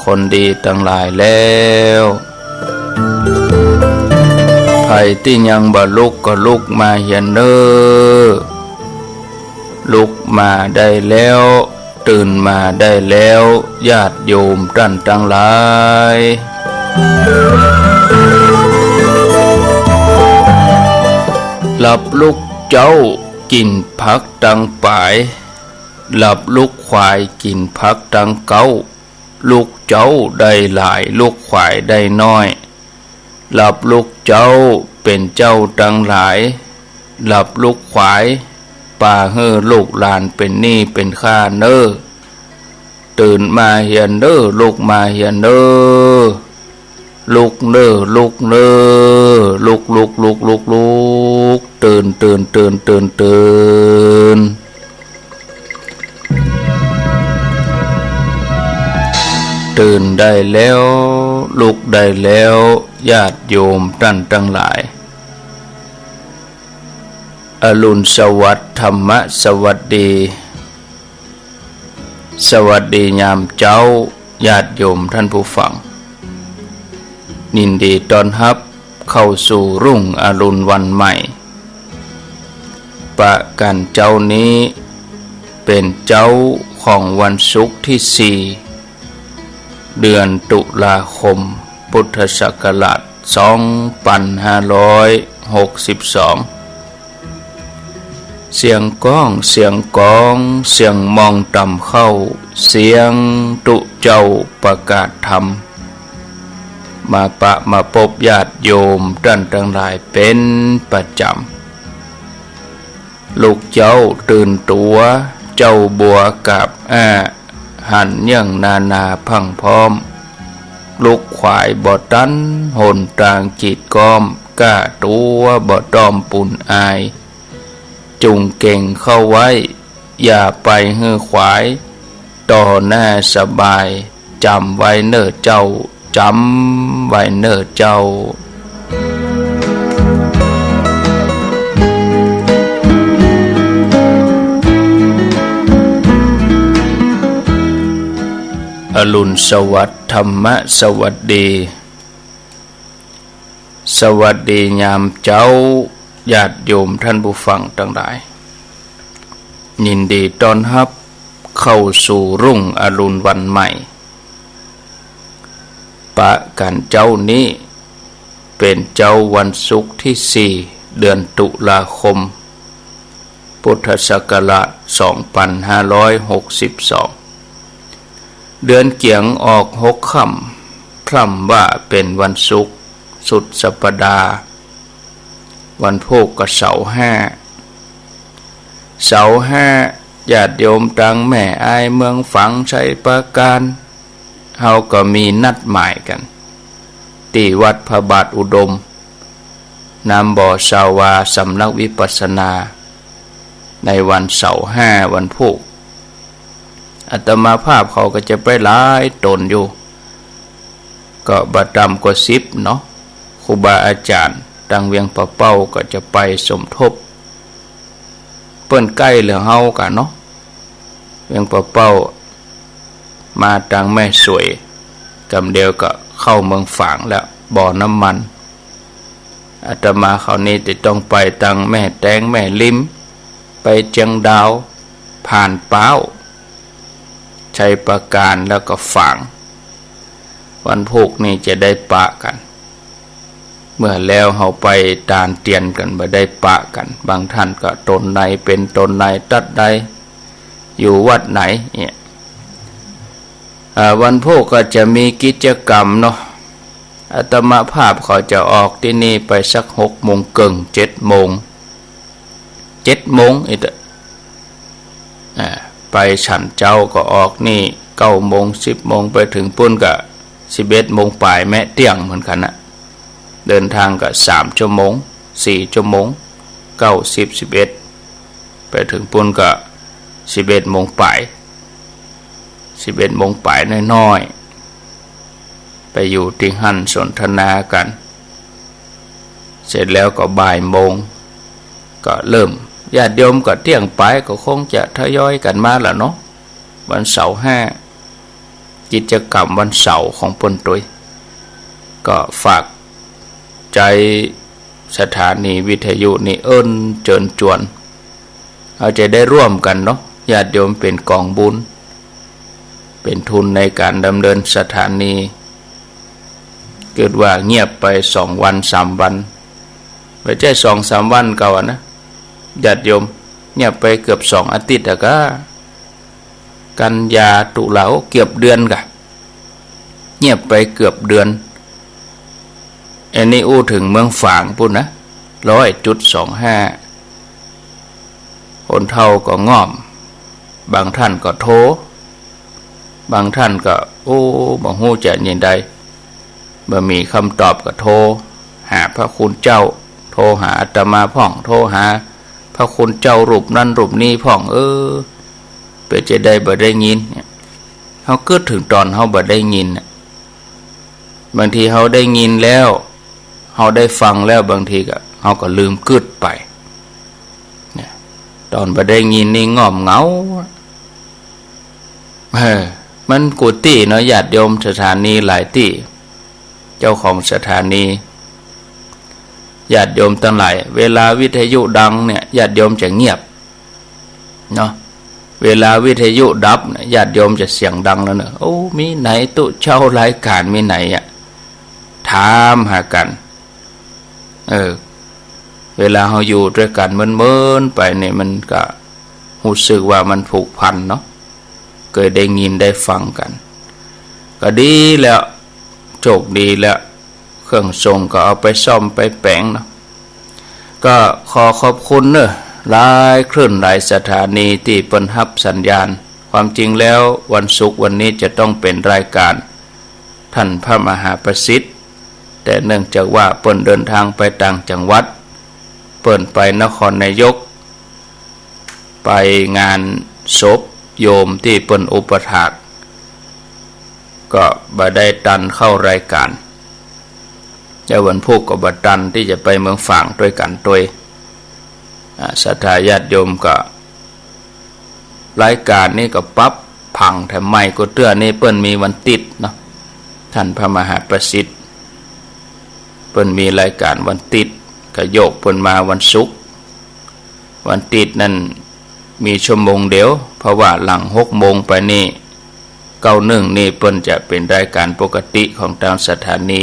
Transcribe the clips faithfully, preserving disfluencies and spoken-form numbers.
คนดีตังหลายแล้ว ใผตี้ยังบ่ลุกก็ลุกมาเหียเน่อ ลุกมาได้แล้ว ตื่นมาได้แล้ว ญาติโยมต้านตังหลาย หลับลุกเจ๊ากิ๋นผักตังป๋าย หลับลุกขวายกิ๋นผักตังเก๊า ลุกเจ๊าได้หลาย ลุกขวายได้น้อย หลับลุกเจ๊าเป๋นเจ้าตังหลาย หลับลุกขวาย ปาหื้อลูกหลานเป๋นหนี้เป๋นข้าเน่อ ตื่นมาเหียเน่อ ลุกมาเหียเน่อ ลุกเน่อ ลุกเน่อ ลุก ลุก ลุก ลุก ลุก ตื่น ตื่น ตื่น ตื่น ตื่น ตื่นได้แล้ว ลุกได้แล้ว ญาติโยมต้านตังหลาย อรุณสวัสดิ์ ธรรมะสวัสดี สวัสดียามเจ๊า ญาติโยมต้านผู้ฟัง ยินดีต้อนฮับเข้าสู่รุ่งอรุณวันใหม่ ปะกั๋นเจ๊านี้เป๋นเจ๊าของวันศุกร์ตี้สี่ เดือนตุลาคม พุทธศักราชสองปันห้าร้อยหกสิบสอง เสียงก้อง เสียงก๋อง เสียงมองต่ำเข้า เสียงตุ๊เจ้าประกาศธรรม มาปะมาปบญาติโยมต้านตังหลายเป๋นประจ๋ำ ลุกเจ๊าตื่นตั๋ว เจ้าบัวกาบอ้า หันเยื่องนานาพรั่งพร้อม ลุกขวายบ่ตัน หนตางกีดก๊อม ก้าตั๋วบ่ต้องปูนอาย จุ่งเก่งเข้าไว้ อย่าไปหื้อขวาย ต่อหน้าสบาย จ๋ำไว้เน่อเจ้า จ๋ำไว้เน่อเจ้า อรุณสวัสดิ์ ธรรมะสวัสดี สวัสดียามเจ๊า ญาติโยมต้านผู้ฟังตังหลาย ยินดีต้อนฮับเข้าสู่รุ่งอรุณวันใหม่ ปะกั๋นเจ๊านี้เป๋นเจ๊าวันศุกร์ตี้สี่ เดือนตุลาคม พุทธศักราชสองปันห้าร้อยหกสิบสอง เดือนเกี๋ยงออกหกค่ำ พร่ำว่าเป๋นวันศุกร์สุดสัปดาห์ วันพูกก็เสาร์ห้า เสาร์ห้า ญาติโยมตางแม่อาย เมืองฝาง ชัยปราการ เฮาก็มีนัดหมายกั๋น ตี้วัดพระบาทอุดม น้ำบ่อซาวา สำนักวิปัสสนา ในวันเสาร์ห้า วันพูก อาตมาภาพเขาก็จะไปหลายต๋นอยู่ ก็บ่ต่ำกว่าสิบเนาะ ครูบาอาจ๋ารย์ตางเวียงป่าเป้าก็จะไปสมทบ เปิ้นใก้เหลือเฮากาเนาะ เวียงป่าเป้า มาตางแม่สวย กำเดียวก็เข้าเมืองฝางแล้ว บ่อน้ำมัน อาตมาเขานี่จะต้องไปตางแม่แตง แม่ริม ไปเจียงดาว ผ่านป๊าว ชัยปราการ แล้วก็ฝาง วันพูกนี่จะได้ปะกั๋น เมื่อแล้วเฮาไปตานเตียนกั๋น บ่ได้ปะกั๋น บางต้านก็ต๋นไหนเป๋นต๋นไหน ตั๊ดใด อยู่วัดไหนเนี่ย อ่า วันพูกก็จะมีกิจกรรมเนาะ อาตมาภาพเขาจะออกตี้นี่ไปสักหกโมงเกิ่ง เจ็ดโมง เจ็ดโมงอิเต๊อะ อ่า ไปฉันเจ๊าก็ออกนี่เก้าโมง สิบโมง ไปเถิงปุ้นก็สิบเอ็ดโมงป๋าย แมะเตี้ยงเหมือนกั๋นนะ เดินตางก็สามชั่วโมง สี่ชั่วโมง เก้า สิบ สิบเอ็ด ไปเถิงปุ้นก็สิบเอ็ดโมงป๋าย สิบเอ็ดโมงป๋ายน้อยๆ ไปอยู่ตี้หั้นสนทนากั๋น เสร็จแล้วก็บ่ายโมง ก็เริ่ม ญาติโยมก็เตี้ยงป๋ายก็คงจะทยอยกั๋นมาละเนาะ วันเสาร์ห้า กิจกรรมวันเสาร์ของเปิ้นตวย ก็ฝากใจ๊สถานีวิทยุนี่เอิ้นเจิญจวน เฮาจะได้ร่วมกั๋นเนาะ ญาติโยมเป๋นก๋องบุญ เป๋นทุนในก๋านดำเนินสถานี เกิดว่าเงียบไปสองวันสามวัน บ่ใจ้สองสามวันเก่าอะนะ ญาติโยม เงียบไปเกือบสองอาทิตย์อะกา กันยา ตุลา โอ้ เกือบเดือนกา เงียบไปเกือบเดือน อันนี้อู้เถิงเมืองฝางปู้นนะ ร้อยจุดสองห้า คนเฒ่าก็ง่อม บางท่านก็โทร บางท่านก็ โอ้ บ่ฮู้จะหยังใด บ่มีกำตอบก็โทรหาพระคุณเจ้า โทรหาอาตมาพ่อง โทรหาพระคุณเจ้ารูปนั้นรูปนี้พ่อง เออ เปื้อจะได้บ่ได้ยินเนี่ย เฮากึ๊ดเถิงต๋อนเฮาบ่ได้ยินน่ะ บางทีเฮาได้ยินแล้ว เฮาได้ฟังแล้ว บางทีก็ เฮาก็ลืมกึ๊ดไป เนี่ย ต๋อนบ่ได้ยินนี่ง่อมเหงา เออ มันกู้ตี้เนาะ ญาติโยม สถานีหลายตี้ เจ้าของสถานี ญาติโยมตังหลาย เวลาวิทยุดังเนี่ย ญาติโยมจะเงียบ เนาะ เวลาวิทยุดับเนี่ย ญาติโยมจะเสียงดังแล้วเนาะ โอ้ มีไหนตุ๊เจ้า รายก๋านมีไหนอะ ถามหากั๋น เออ เวลาเฮาอยู่ตวยกั๋นเมินๆ ไปเนี่ย มันก็ฮู้สึกว่ามันผูกพันเนาะ เกยได้ยินได้ฟังกั๋น ก็ดีแล้ว โชคดีแล้ว เครื่องทรงก็เอาไปซ่อมไปแป๋งเนาะ ก็ขอขอบคุณเนาะ หลายคลื่นหลายสถานีตี้เปิ้นฮับสัญญาณ ความจริงแล้ววันศุกร์วันนี้จะต้องเป๋นรายก๋านท่านพระมหาประสิทธิ์ แต่เนื่องจากว่าเปิ้นเดินทางไปต่างจังหวัด เปิ้นไปนครนายก ไปงานศพโยมตี้เปิ้นอุปัฏฐาก ก็บ่ได้ตันเข้ารายก๋าน แล้ววันพุธก็บ่ตันตี้จะไปเมืองฝางตวยกั๋นตวย อ่า ศรัทธาญาติโยมก็ รายก๋านนี่ก็ปรับผังแถมใหม่กู้เตื้อ นี่เปิ้นมีวันติ๊ดเนาะ ท่านพระมหาประสิทธิ์ เปิ้นมีรายก๋านวันติ๊ด ก็โยกเปิ้นมาวันศุกร์ วันติ๊ดนั่นมีชั่วโมงเดียว เพราะว่าหลังหกโมงไปนี่ เก้าหนึ่ง นี่เปิ้นจะเป๋นรายก๋านปกติของตางสถานี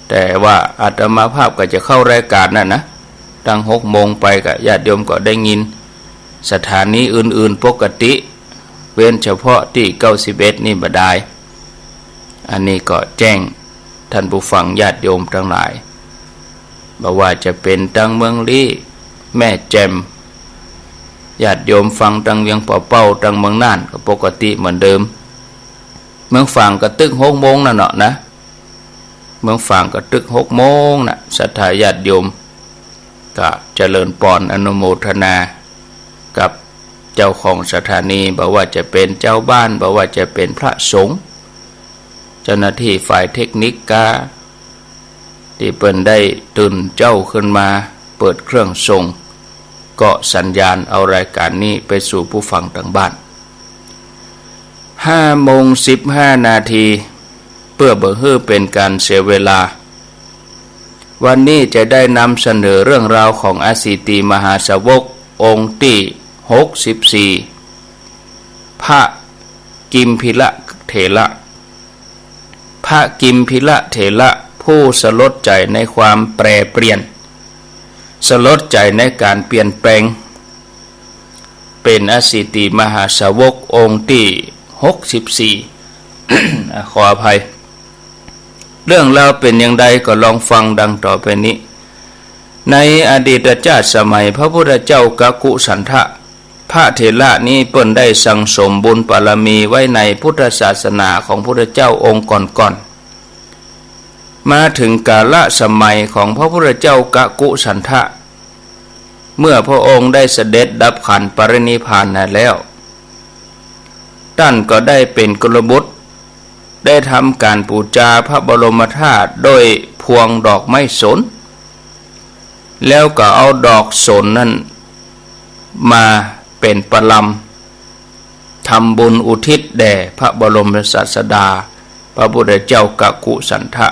แต่ว่าอาตมาภาพก็จะเข้ารายก๋านนั่นนะ ตั้งหกโมงไปก็ญาติโยมก็ได้ยิน สถานีอื่นๆ ปกติ เว้นเฉพาะตี้ เก้าสิบเอ็ด นี่บ่ได้ อันนี้ก็แจ้ง ท่านผู้ฟังญาติโยมตังหลาย บ่ว่าจะเป๋นตางเมืองลี้ แม่แจ่ม ญาติโยมฟังตางเวียงป่าเป้า ตางเมืองน่าน ก็ปกติเหมือนเดิม เมืองฝางก็ตึกหกโมงนั่นเนาะนะ เมืองฝางก็ตึกหกโมงน่ะ ศรัทธาญาติโยม ก็เจริญปอนอนุโมทนากับเจ้าของสถานี บ่ว่าจะเป๋นเจ้าบ้าน บ่ว่าจะเป๋นพระสงฆ์ เจ้าหน้าตี้ฝ่ายเทคนิคกา ตี้เปิ้นได้ตื่นเจ๊าขึ้นมาเปิดเครื่องส่ง ก็สัญญาณเอารายก๋านนี้ไปสู่ผู้ฟังตางบ้าน ห้าโมงสิบห้านาที เปื้อบ่หื้อเป๋นก๋านเสียเวลา วันนี้จะได้นำเสนอเรื่องราวของอสิติมหาสาวกองค์ตี้หกสิบสี่ พระกิมพีละเถระ พระกิมพีละเถระผู้สลดใจ๋ในความแปรเปลี่ยน สลดใจ๋ในก๋านเปลี่ยนแปลง เป๋นอสิติมหาสาวกองค์ตี้หกสิบสี่ อ่ะ ขออภัย เรื่องราวเป๋นอย่างใดก็ลองฟังดังต่อไปนี้ ในอดีตจาติสมัยพระพุทธเจ้ากักกุสันทะ พระเถระนี้เปิ้นได้สั่งสมบุญบารมีไว้ในพุทธศาสนาของพุทธเจ้าองค์ก่อนๆ มาเถิงกาลสมัยของพระพุทธเจ้ากักกุสันทะ เมื่อพระองค์ได้เสด็จดับขันธ์ปรินิพพานแล้ว ต้านก็ได้เป๋นกุลบุตร ได้ทำก๋านปู๋จาพระบรมธาตุโดยพวงดอกไม้สน แล้วก็เอาดอกสนนั้นมาเป๋นประลำ ทำบุญอุทิศแด่พระบรมศาสดา พระพุทธเจ้ากักกุสันทะ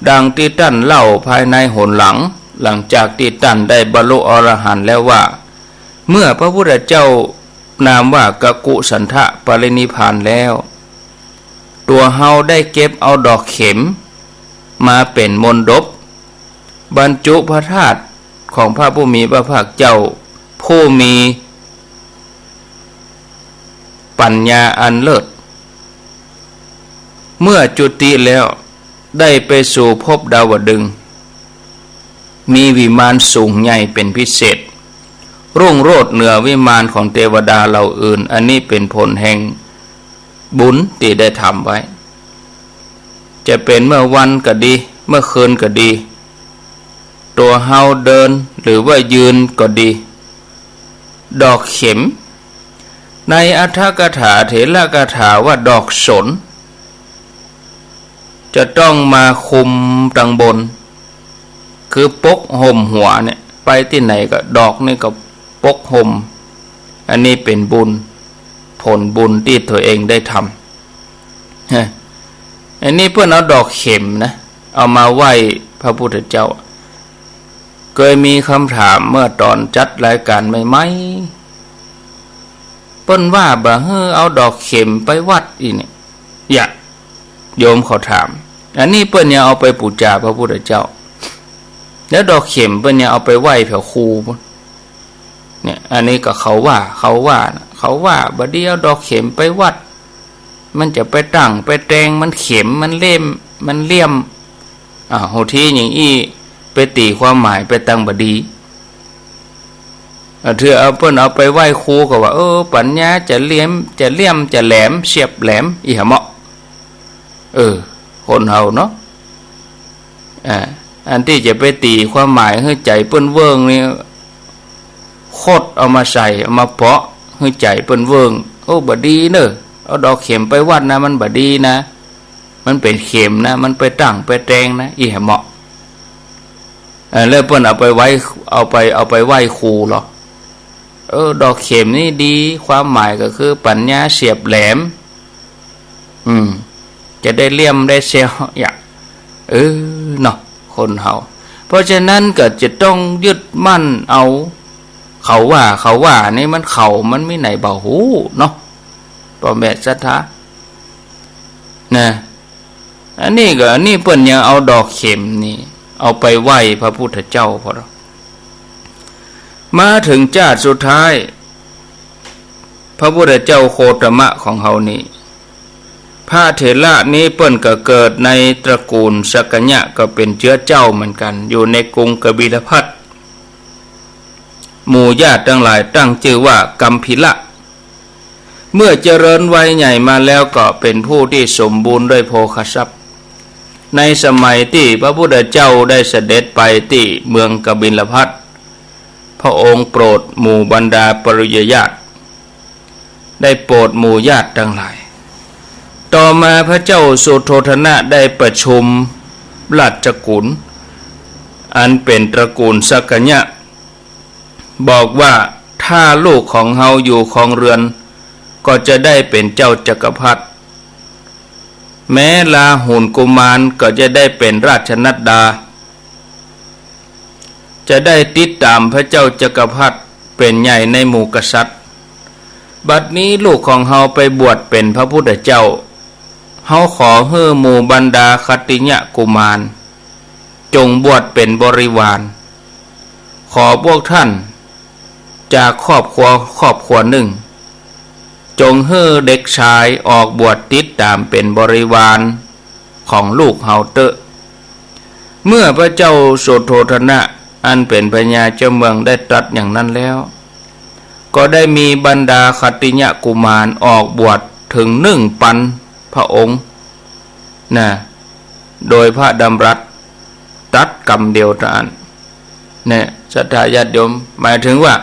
ดังตี้ต้านเล่าภายในหนหลัง หลังจากตี้ต้านได้บรรลุอรหันต์แล้วว่า เมื่อพระพุทธเจ้านามว่ากักกุสันทะปรินิพพานแล้ว ตั๋วเฮาได้เก็บเอาดอกเข็มมาเป๋นมณฑป บรรจุพระธาตุของพระผู้มีพระภาคเจ้า ผู้มีปัญญาอันเลิศ เมื่อจุติแล้วได้ไปสู่ภพดาวดึงส์ มีวิมานสูงใหญ่เป๋นพิเศษ รุ่งโรจน์เหนือวิมานของเตวดาเหล่าอื่น อันนี้เป๋นผลแห่งบุญตี้ได้ทำไว้ จะเป๋นเมื่อวันก็ดี เมื่อคืนก็ดี ตั๋วเฮาเดินหรือว่ายืนก็ดี ดอกเข็ม ในอัฏฐกถาเถรกถาว่าดอกสน จะต้องมาคุมตังบน คือปกห่มหัวเนี่ย ไปตี้ไหนก็ดอกนี่ก็ปกห่ม อันนี้เป๋นบุญ ผลบุญตี้ตั๋วเองได้ทำ ฮะ อันนี้เปิ้นเอาดอกเข็มนะ เอามาไหว้พระพุทธเจ้า เกยมีกำถามเมื่อต๋อนจัดรายก๋านใหม่ๆ เปิ้นว่าบ่หื้อเอาดอกเข็มไปวัดอี้เนี่ย ยะ โยมเขาถาม อันนี้เปิ้นยังเอาไปปู๋จาพระพุทธเจ้า แล้วดอกเข็มเปิ้นยังเอาไปไหว้แผวครูปู๊น เนี่ย อันนี้ก็เขาว่า เขาว่านะ เขาว่าบ่ดีเอาดอกเข็มไปวัด มันจะไปตั้งไปแตง มันเข็ม มันเล่ม มันเลี่ยม อ้าว ฮู้ตี้อย่างอี้ไปตี๋ความหมายไปตังบ่ดี อ่า เทื่อเอาเปิ้นเอาไปไหว้ครูก็ว่า เออ ปัญญาจะเลี่ยม จะเลี่ยม จะแหลม เสียบแหลม อี้หะเมาะ เออ คนเฮาเนาะ อ่า อันตี้จะไปตี๋ความหมายหื้อใจ๋เปิ้นเวิ้งนี่ โคตรเอามาใส่ เอามาเปาะหื้อใจ๋เปิ้นเวิ้ง โอ้ บ่ดีเน่อ เอาดอกเข็มไปวัดนะ มันบ่ดีนะ มันเป๋นเข็มนะ มันไปตั้งไปแตงนะ อี้หะเมาะ เออ แล้วเปิ้นเอาไปไหว้ เอาไป เอาไปไหว้ครูเหรอ เออ ดอกเข็มนี่ดี ความหมายก็คือปัญญาเสียบแหลม อืม จะได้เลี่ยมได้เสี้ยว อย่าง เออ เนาะ คนเฮา เพราะฉะนั้นก็จะต้องยึดมั่นเอา เขาว่า เขาว่านี่มันเขา มันมีไหนบ่ฮู้เนาะ ป้อแม่ศรัทธา นะ อันนี้ก็ อันนี้เปิ้นยังเอาดอกเข็มนี่ เอาไปไหว้พระพุทธเจ้าพอ มาเถิงจาติสุดท้าย พระพุทธเจ้าโคตมะของเฮานี่ พระเถระนี้เปิ้นก็เกิดในตระกูลสักกัญญะ ก็เป๋นเจื๊อเจ้าเหมือนกั๋น อยู่ในกรุงกบิลพัสดุ หมู่ญาติตังหลายตั้งจื้อว่ากัมพีระ เมื่อเจริญวัยใหญ่มาแล้วก็เป๋นผู้ตี้สมบูรณ์ด้วยโภคทรัพย์ ในสมัยตี้พระพุทธเจ้าได้เสด็จไปตี้เมืองกบิลพัสดุ พระองค์โปรดหมู่บรรดาปริยญาติ ได้โปรดหมู่ญาติตังหลาย ต่อมาพระเจ้าสุโธทนะได้ประชุมราชกุล อันเป๋นตระกูลสักกัญญะ บอกว่า ถ้าลูกของเฮาอยู่ครองเรือน ก็จะได้เป๋นเจ้าจักรพรรดิ แม้ราหุลกุมารก็จะได้เป๋นราชนัดดา จะได้ติดต๋ามพระเจ้าจักรพรรดิเป๋นใหญ่ในหมู่กษัตริย์ บัดนี้ลูกของเฮาไปบวชเป๋นพระพุทธเจ้า เฮาขอหื้อหมู่บรรดาขัตติยกุมาร จงบวชเป๋นบริวาร ขอพวกท่านจากครอบครัวครอบครัวนึ่ง จงหื้อเด็กชายออกบวชติดต๋ามเป๋นบริวารของลูกเฮาเต๊อะ เมื่อพระเจ้าสุโธทนะ อันเป๋นพญาเจ้าเมืองได้ตรัสอย่างนั้นแล้ว ก็ได้มีบรรดาขัตติยกุมารออกบวชเถิงนึ่งปันพระองค์ นะ โดยพระดำรัสตรัสกำเดียวเต้าอั้น เนี่ย ศรัทธาญาติโยม หมายถึงว่า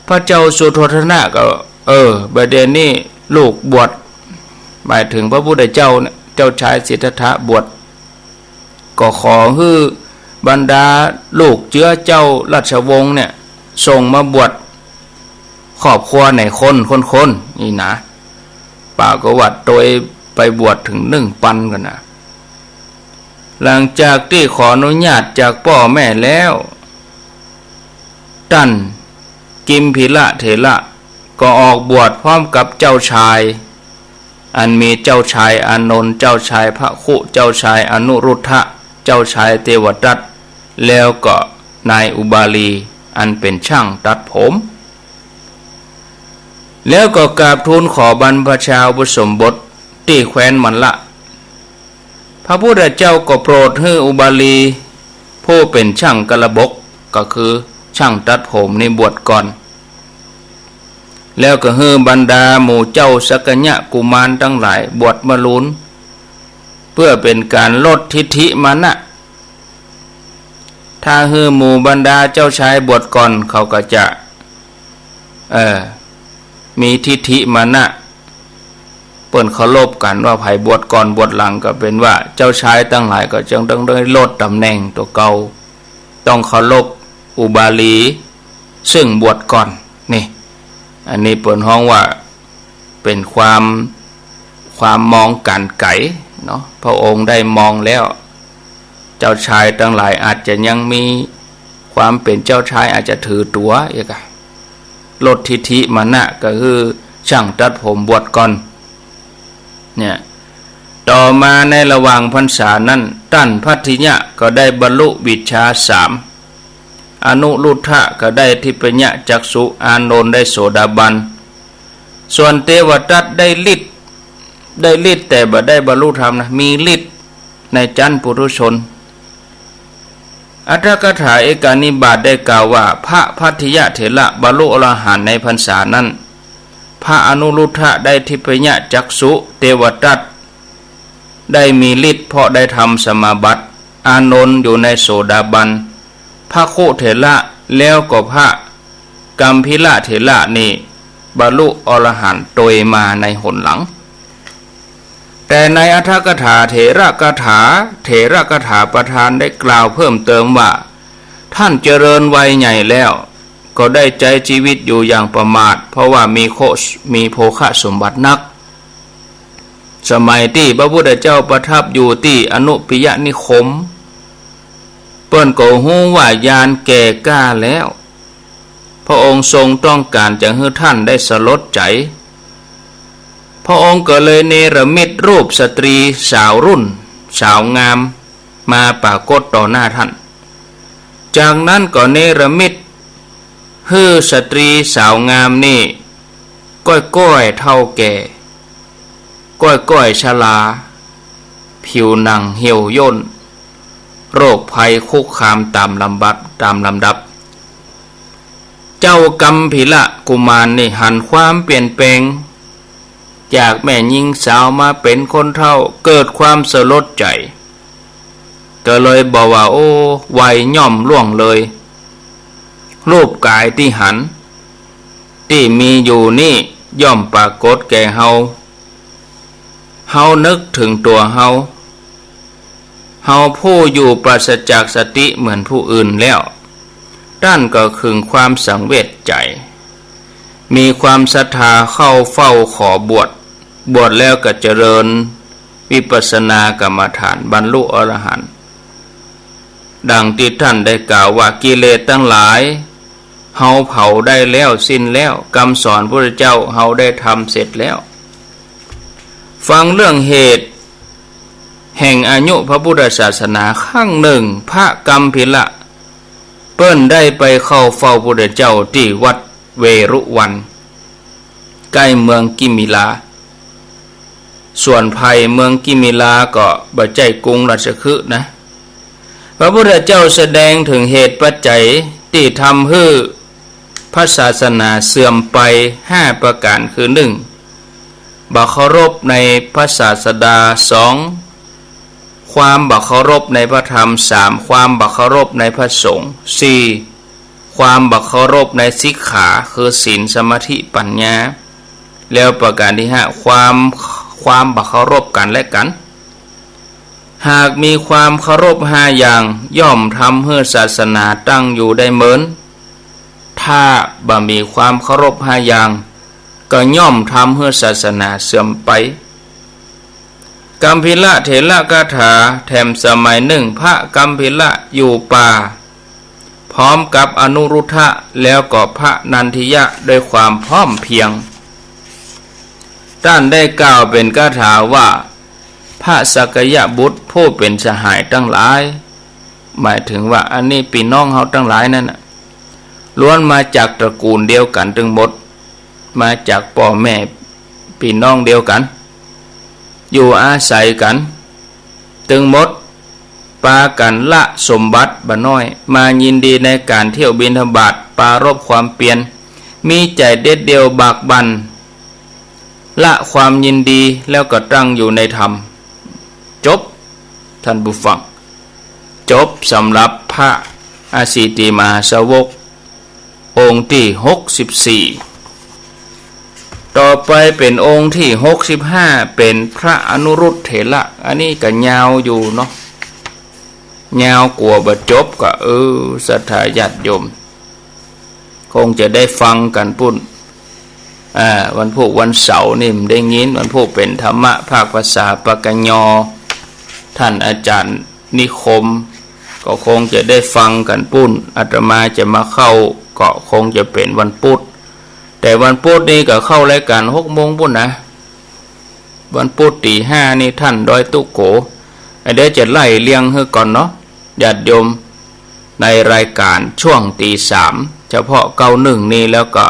พระเจ้าสุโธทนะก็ เออ บัดเดี๋ยวนี้ลูกบวช หมายถึงพระพุทธเจ้าเนี่ย เจ้าชายสิทธัตถะบวช ก็ขอหื้อบรรดาลูกเจื๊อเจ้าราชวงศ์เนี่ย ส่งมาบวช ครอบครัวไหนคน คน คน นี่นะ ปรากฏว่าตวยไปบวชเถิงหนึ่งปันก่อนนะ หลังจากตี้ขออนุญาตจากป้อแม่แล้ว ต้านกิมพีละเถระก็ออกบวชพร้อมกับเจ้าชาย อันมีเจ้าชายอานนท์ เจ้าชายพระคุ เจ้าชายอนุรุทธะ เจ้าชายเทวทัต แล้วก็นายอุบาลี อันเป๋นช่างตัดผม แล้วก็กราบทูลขอบรรพชาอุปสมบทตี้แคว้นมัลละ พระพุทธเจ้าก็โปรดหื้ออุบาลี ผู้เป๋นช่างกระบก ก็คือช่างตัดผมนี่บวชก่อน แล้วก็หื้อบรรดาหมู่เจ้าสักกัญญะกุมารตังหลายบวชมลูน เปื้อเป๋นก๋านลดทิฐิมานะ ถ้าหื้อหมู่บรรดาเจ้าชายบวชก่อน เขาก็จะ เออ มีทิฐิมานะ เปิ้นเคารพกั๋นว่าใผบวชก่อนบวชหลัง ก็เป๋นว่าเจ้าชายตังหลายก็จึงต้องได้ลดต๋ำแหน่งตั๋วเก่า ต้องเคารพอุบาลี ซึ่งบวชก่อน นี่ อันนี้เปิ้นฮ้องว่าเป๋นความ ความมองก๋านไก๋เนาะ พระองค์ได้มองแล้ว เจ้าชายตังหลายอาจจะยังมีความเป๋นเจ้าชาย อาจจะถือตั๋วอีกอะ ลดทิฐิมานะ ก็คือช่างตัดผมบวชก่อน เนี่ย ต่อมาในระหว่างพรรษานั้น ต้านภัททิยะก็ได้บรรลุวิชชาสาม อนุรุทธะก็ได้ทิพยจักษุ อานนท์ได้โสดาบัน ส่วนเทวทัตได้ฤทธิ์ ได้ฤทธิ์แต่บ่ได้บรรลุธรรมนะ มีฤทธิ์ในชั้นปุถุชน อรรถกถาเอกนิบาตได้กล่าวว่า พระภัททิยะเถระบรรลุอรหันต์ในพรรษานั้น พระอนุรุทธะได้ทิพยจักษุ เทวทัตได้มีฤทธิ์เพราะได้ทำสมาบัติ อานนท์อยู่ในโสดาบัน พระคุเถระ แล้วก็พระกัมพีละเถระนี่บรรลุอรหันต์ตวยมาในหนหลัง แต่ในอรรถกถาเถระกถา เถระกถาประธานได้กล่าวเพิ่มเติมว่า ท่านเจริญวัยใหญ่แล้ว ก็ได้ใจ๊จีวิตอยู่อย่างประมาท เพราะว่ามีโค มีโภคสมบัตินัก สมัยตี้พระพุทธเจ้าประทับอยู่ตี้อนุปปิยนิคม เปิ้นก็ฮู้ว่ายานแก่กล้าแล้ว พระองค์ทรงต้องก๋านจะหื้อท่านได้สลดใจ๋ พระองค์ก็เลยเนรมิตรูปสตรีสาวรุ่น สาวงาม มาปรากฏต่อหน้าท่าน จากนั้นก็เนรมิตหื้อสตรีสาวงามนี่ ก้อยๆ เฒ่าแก่ ก้อยๆ ชรา ผิวหนังเหี่ยวย่น โรคภัยคุกคามต๋ามลำดับ ต๋ามลำดับ เจ้ากัมพีละกุมารนี่หันความเปลี่ยนแปลง จากแม่ญิงสาวมาเป๋นคนเฒ่า เกิดความสลดใจ๋ ก็เลยบอกว่า โอ้ วัยย่อมล่วงเลย รูปก๋ายตี้หัน ตี้มีอยู่นี่ย่อมปรากฏแก่เฮา เฮานึกเถิงตั๋วเฮา เฮาผู้อยู่ปราศจากสติเหมือนผู้อื่นแล้ว ต้านก็ขึงความสังเวชใจ๋ มีความศรัทธาเข้าเฝ้าขอบวช บวชแล้วก็เจริญวิปัสสนากรรมฐานบรรลุอรหันต์ ดังตี้ท่านได้กล่าวว่า กิเลสตังหลาย เฮาเผาได้แล้วสิ้นแล้ว กำสอนพุทธเจ้าเฮาได้ทำเสร็จแล้ว ฟังเรื่องเหตุแห่งอายุพระพุทธศาสนา ครั้งหนึ่งพระกัมพีละ เปิ้นได้ไปเข้าเฝ้าพุทธเจ้าตี้วัดเวรุวัน ใก้เมืองกิมพีลา ส่วนไพเมืองกิมพีลาก็บ่ใจ้กรุงราชคฤห์นะ พระพุทธเจ้าแสดงเถิงเหตุปัจจัยตี้ทำหื้อพระศาสนาเสื่อมไปห้าประก๋าน คือ หนึ่ง บ่เคารพในพระศาสดา สอง ความบ่เคารพในพระธรรม สาม ความบ่เคารพในพระสงฆ์ สี่ ความบ่เคารพในสิกขา คือ ศีล สมาธิ ปัญญา แล้วประก๋านตี้ห้า ความ ความบ่เคารพกั๋นและกั๋น หากมีความเคารพห้าอย่าง ย่อมทำหื้อศาสนาตั้งอยู่ได้เมิน ท ถ้าบ่มีความเคารพห้าอย่าง ก็ย่อมทำหื้อศาสนาเสื่อมไป กัมภีระเถระคาถา แถมสมัยนึ่งพระกัมภีระอยู่ป่า พร้อมกับอนุรุทธะ แล้วก็พระนันทิยะด้วยความพร้อมเพรียง ต้านได้กล่าวเป๋นคาถาว่า พระสักยบุตรผู้เป๋นสหายตังหลาย หมายถึงว่าอันนี้ปี้น้องเฮาตังหลายนั่นน่ะ ล้วนมาจากตระกูลเดียวกั๋นตึงหมด มาจากป้อแม่ปี้น้องเดียวกั๋น อยู่อาศัยกั๋นตึงหมด ปากั๋นละสมบัติบ่าน้อย มายินดีในก๋านเที่ยวบิณฑบาต ปรารภความเปียร มีใจ๋เด็ดเดี่ยวบากบั่น ละความยินดีแล้วก็ตั้งอยู่ในธรรม จบ ท่านผู้ฟัง จบสำหรับพระอสิติมหาสาวก องค์ตี้หกสิบสี่ ต่อไปเป๋นองค์ตี้หกสิบห้า เป๋นพระอนุรุทธเถระ อันนี้ก็ยาวอยู่เนาะ ยาวกว่าบ่จบก็ เออ ศรัทธาญาติโยม คงจะได้ฟังกั๋นปู้น อ่า วันพูกวันเสาร์นี่บ่ได้ยิน วันพูกเป๋นธรรมะภาคภาษาปากกยอ ท่านอาจารย์นิคม ก็คงจะได้ฟังกั๋นปู้น อาตมาจะมาเข้า ก็คงจะเป๋นวันพุธ แต่วันพุธนี่ก็เข้ารายก๋านหกโมงปู้นนะ วันพุธตี๋ห้านี่ท่านดอยตุ๊โก อ่ะ เดี๋ยวจะไล่เรียงหื้อก่อนเนาะ ญาติโยม ในรายก๋านช่วงตี๋สาม เฉพาะเก้าหนึ่งนี่ แล้วก็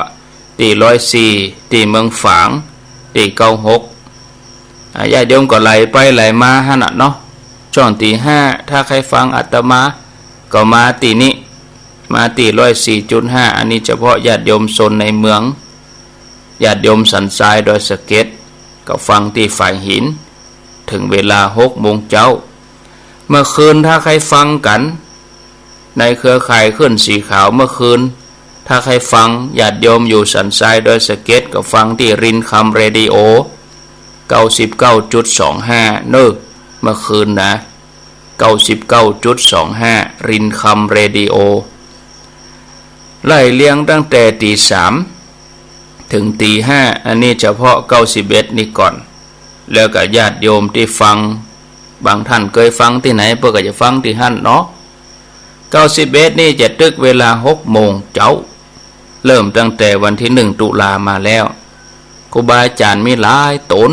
ตี้ร้อยสี่ ตี้เมืองฝาง ตี้เก้าหก อ่ะ ญาติโยมก็ไล่ไปไล่มาหั้นน่ะเนาะ ช่วงตี๋ห้า ถ้าใค่ฟังอาตมา ก็มาตี้นี้ มาตี้ร้อยสี่จุดห้า อันนี้เฉพาะญาติโยมโซนในเมือง ญาติโยมสันทรายดอยสะเก็ด ก็ฟังตี้ฝายหิน เถิงเวลาหกโมงเจ๊า เมื่อคืนถ้าใค่ฟังกั๋น ในเครือข่ายคลื่นสีขาวเมื่อคืน ถ้าใค่ฟัง ญาติโยมอยู่สันทรายดอยสะเก็ด ก็ฟังตี้รินคำเรดิโอ เก้าสิบเก้าจุดสองห้า เนาะ เมื่อคืนนะ เก้าสิบเก้าจุดสองห้า รินคำเรดิโอ ไล่เรียงตั้งแต่ตี๋สามเถิงตี๋ห้า อันนี้เฉพาะเก้าสิบเอ็ดนี่ก่อน แล้วก็ญาติโยมตี้ฟัง บางท่านเกยฟังตี้ไหน เปิ้นก็จะฟังตี้หั้นเนาะ เก้าสิบเอ็ดนี่จะตึกเวลาหกโมงเจ๊า เริ่มตั้งแต่วันตี้หนึ่งตุลามาแล้ว ครูบาอาจ๋ารย์มีหลายต๋น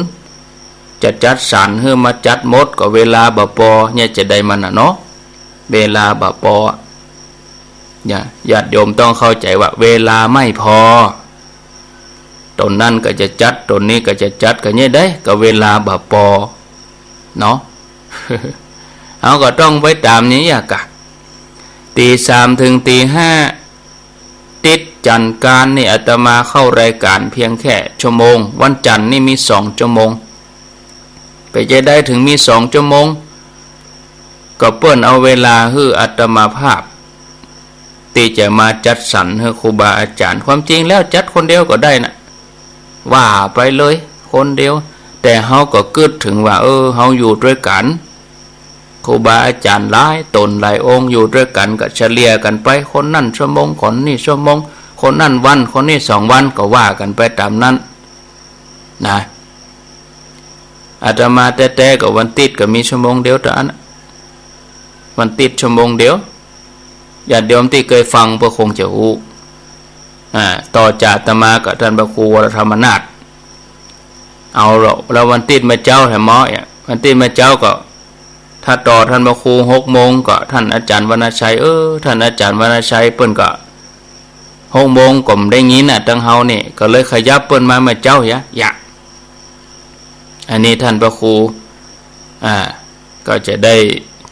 จะจัดสรรหื้อมาจัดหมดก็เวลาบ่ปอ เนี่ยจะได้มันน่ะเนาะ เวลาบ่ปอ ญา ญาติโยมต้องเข้าใจ๋ว่าเวลาไม่พอ ต๋นนั้นก็จะจัด ต๋นนี้ก็จะจัด ก็เนี่ยได้ ก็เวลาบ่ปอ เนาะ เฮาก็ต้องไปต๋ามนี้อะกะ ตี๋สามเถิงตี๋ห้า ติ๊ดจันทร์อังคารนี่อาตมาเข้ารายก๋านเพียงแค่ชั่วโมง วันจันทร์นี่มีสองชั่วโมง เป๋นจะใดเถิงมีสองชั่วโมง ก็เปิ้นเอาเวลาหื้ออาตมาภาพ ตี้จะมาจัดสรรหื้อครูบาอาจ๋ารย์ ความจริงแล้วจัดคนเดียวก็ได้น่ะ ว่าไปเลยคนเดียว แต่เฮาก็กึ๊ดเถิงว่า เออ เฮาอยู่ตวยกั๋น ครูบาอาจ๋ารย์หลายต๋นหลายองค์อยู่ตวยกั๋น ก็เฉลี่ยกั๋นไป คนนั้นชั่วโมง คนนี้ชั่วโมง คนนั้นวัน คนนี้สองวัน ก็ว่ากั๋นไปต๋ามนั้นนะ อาตมาแต๊ๆ ก็วันติ๊ดก็มีชั่วโมงเดียวเต้าอั้น วันติ๊ดชั่วโมงเดียว ญาติโยมตี้เกยฟังเปิ้นคงจะฮู้ อ่า ต่อจากอาตมาก็ต้านพระครูวรธรรมนาถ เอาละ แล้ววันติ๊ดเมื่อเจ๊าแหมเนาะ วันติ๊ดเมื่อเจ๊าก็ ถ้าต่อต้านพระครูหกโมงก็ต้านอาจ๋ารย์วรรณชัย เออ ต้านอาจ๋ารย์วรรณชัยเปิ้นก็ หกโมงก็บ่ได้ยินน่ะ ตังเฮานี่ ก็เลยขยับเปิ้นมาเมื่อเจ๊า ยะ ยะ อันนี้ต้านพระครู อ่า ก็จะได้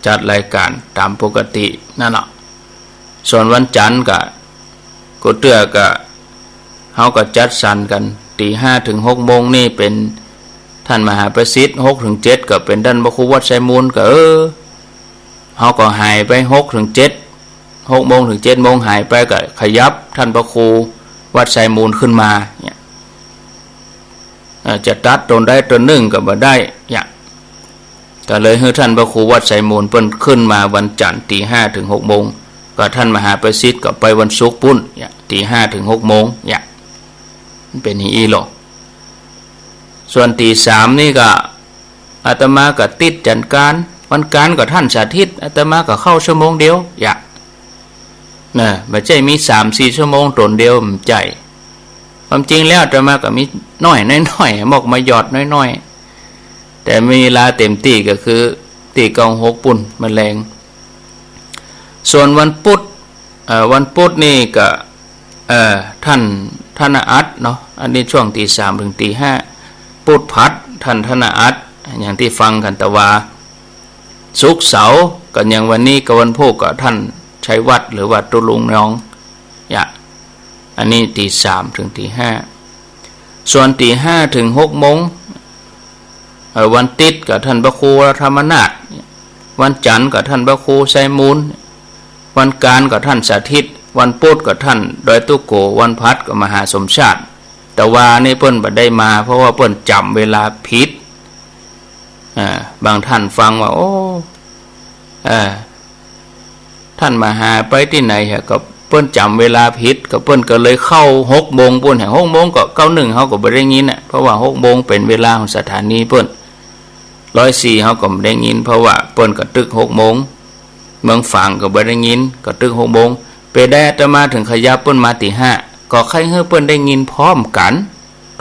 จัดรายก๋านต๋ามปกตินั่นแหละ ส่วนวันจันทร์ก็ กูเตื้อก็ เฮาก็จัดสรรกั๋น ตี๋ห้าเถิงหกโมงนี่เป๋นต้านมหาประสิทธิ์ หกเถิงเจ็ดก็เป๋นต้านพระครูวัดไซมูล ก็ เออ เฮาก็หายไปหกเถิงเจ็ด หกโมงเถิงเจ็ดโมงหายไป ก็ขยับต้านพระครูวัดไซมูลขึ้นมาเนี่ย เอ่อ จะตัดต๋นใดต๋นนึ่งก็บ่ได้เนี่ย ก็เลยหื้อต้านพระครูวัดไซมูลเปิ้นขึ้นมาวันจันทร์ตี๋ห้าเถิงหกโมง ก็ต้านมหาประสิทธิ์ก็ไปวันศุกร์ปู้น เนี่ย ตีห้าเถิงหกโมง เนี่ย มันเป๋นอย่างอี้ลอ ส่วนตีสามนี่ก็ อาตมาก็ติดจันทร์กลาง วันกลางก็ต้านสาธิต อาตมาก็เข้าชั่วโมงเดียว เนี่ย นะ บ่ใจ้มีสามสี่ชั่วโมงต๋นเดียว บ่ใจ้ ความจริงแล้วอาตมาก็มีน้อยๆ หมอกมาหยอดน้อยๆ แต่มีเวลาเต๋มตี้ก็คือตี้เก้าหกปู้น มะแลง ส่วนวันปุธ เอ่อ วันปุธนี่ก็ เอ่อ ต้านธนอัตเนาะ อันนี้ช่วงตีสามเถิงตีห้า ปุธผัด ต้านธนอัต อย่างตี้ฟังกั๋นตะวา ศุกร์เสาร์ก็อย่างวันนี้กับวันพูกก็ต้านชัยวัฒน์หรือว่าตุ๊ลุงนอง เนี่ย อันนี้ตีสามเถิงตีห้า ส่วนตีห้าเถิงหกโมง เอ่อ วันติ๊ดก็ต้านพระครูธรรมนาถ วันจันทร์ก็ต้านพระครูไชยมูล วันกลางก็ต้านสาธิต วันปุธก็ต้านดอยตุ๊โก๋ วันผัดก็มหาสมชาติ แต่วานี่เปิ้นบ่ได้มา เพราะว่าเปิ้นจ๋ำเวลาผิด อ่า บางต้านฟังว่า โอ้ เอ่อ ต้านมหาไปตี้ไหนเหรอ ก็เปิ้นจ๋ำเวลาผิด ก็เปิ้นก็เลยเข้าหกโมงปู้น แหม หกโมงก็เก้าหนึ่งเฮาก็บ่ได้ยินน่ะ เพราะว่าหกโมงเป๋นเวลาของสถานีเปิ้น ร้อยสี่เฮาก็บ่ได้ยิน เพราะว่าเปิ้นก็ตึกหกโมง เมืองฝางก็บ่ได้ยิน ก็ตึกหกโมง เป๋นใดอาตมาเถิงขยับเปิ้นมาตีห้า ก็ใค่หื้อเปิ้นได้ยินพร้อมกั๋น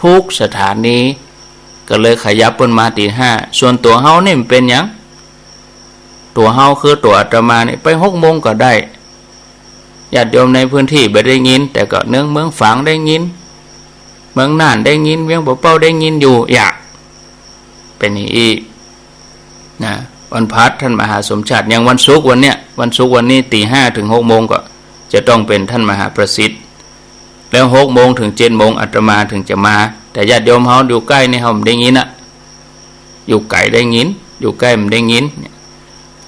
กู้สถานี ก็เลยขยับเปิ้นมาตีห้า ส่วนตั๋วเฮานี่มันเป๋นหยัง ตั๋วเฮาคือตั๋วอาตมานี่ไปหกโมงก็ได้ ญาติโยมในพื้นตี้บ่ได้ยิน แต่ก็เนืองเมืองฝางได้ยิน เมืองน่านได้ยิน เวียงป่าเป้าได้ยินอยู่ เนี่ย เป๋นอย่างอี้ นะ วันผัดต้านมหาสมชาติ อย่างวันศุกร์วันเนี้ย วันศุกร์วันนี้ตีห้าเถิงหกโมงก็จะต้องเป๋นต้านมหาประสิทธิ์ แล้วหกโมงเถิงเจ็ดโมงอาตมาเถิงจะมา แต่ญาติโยมเฮาอยู่ใก้นี่เฮาบ่ได้ยินน่ะ อยู่ไก๋ได้ยิน อยู่ใก้บ่ได้ยิน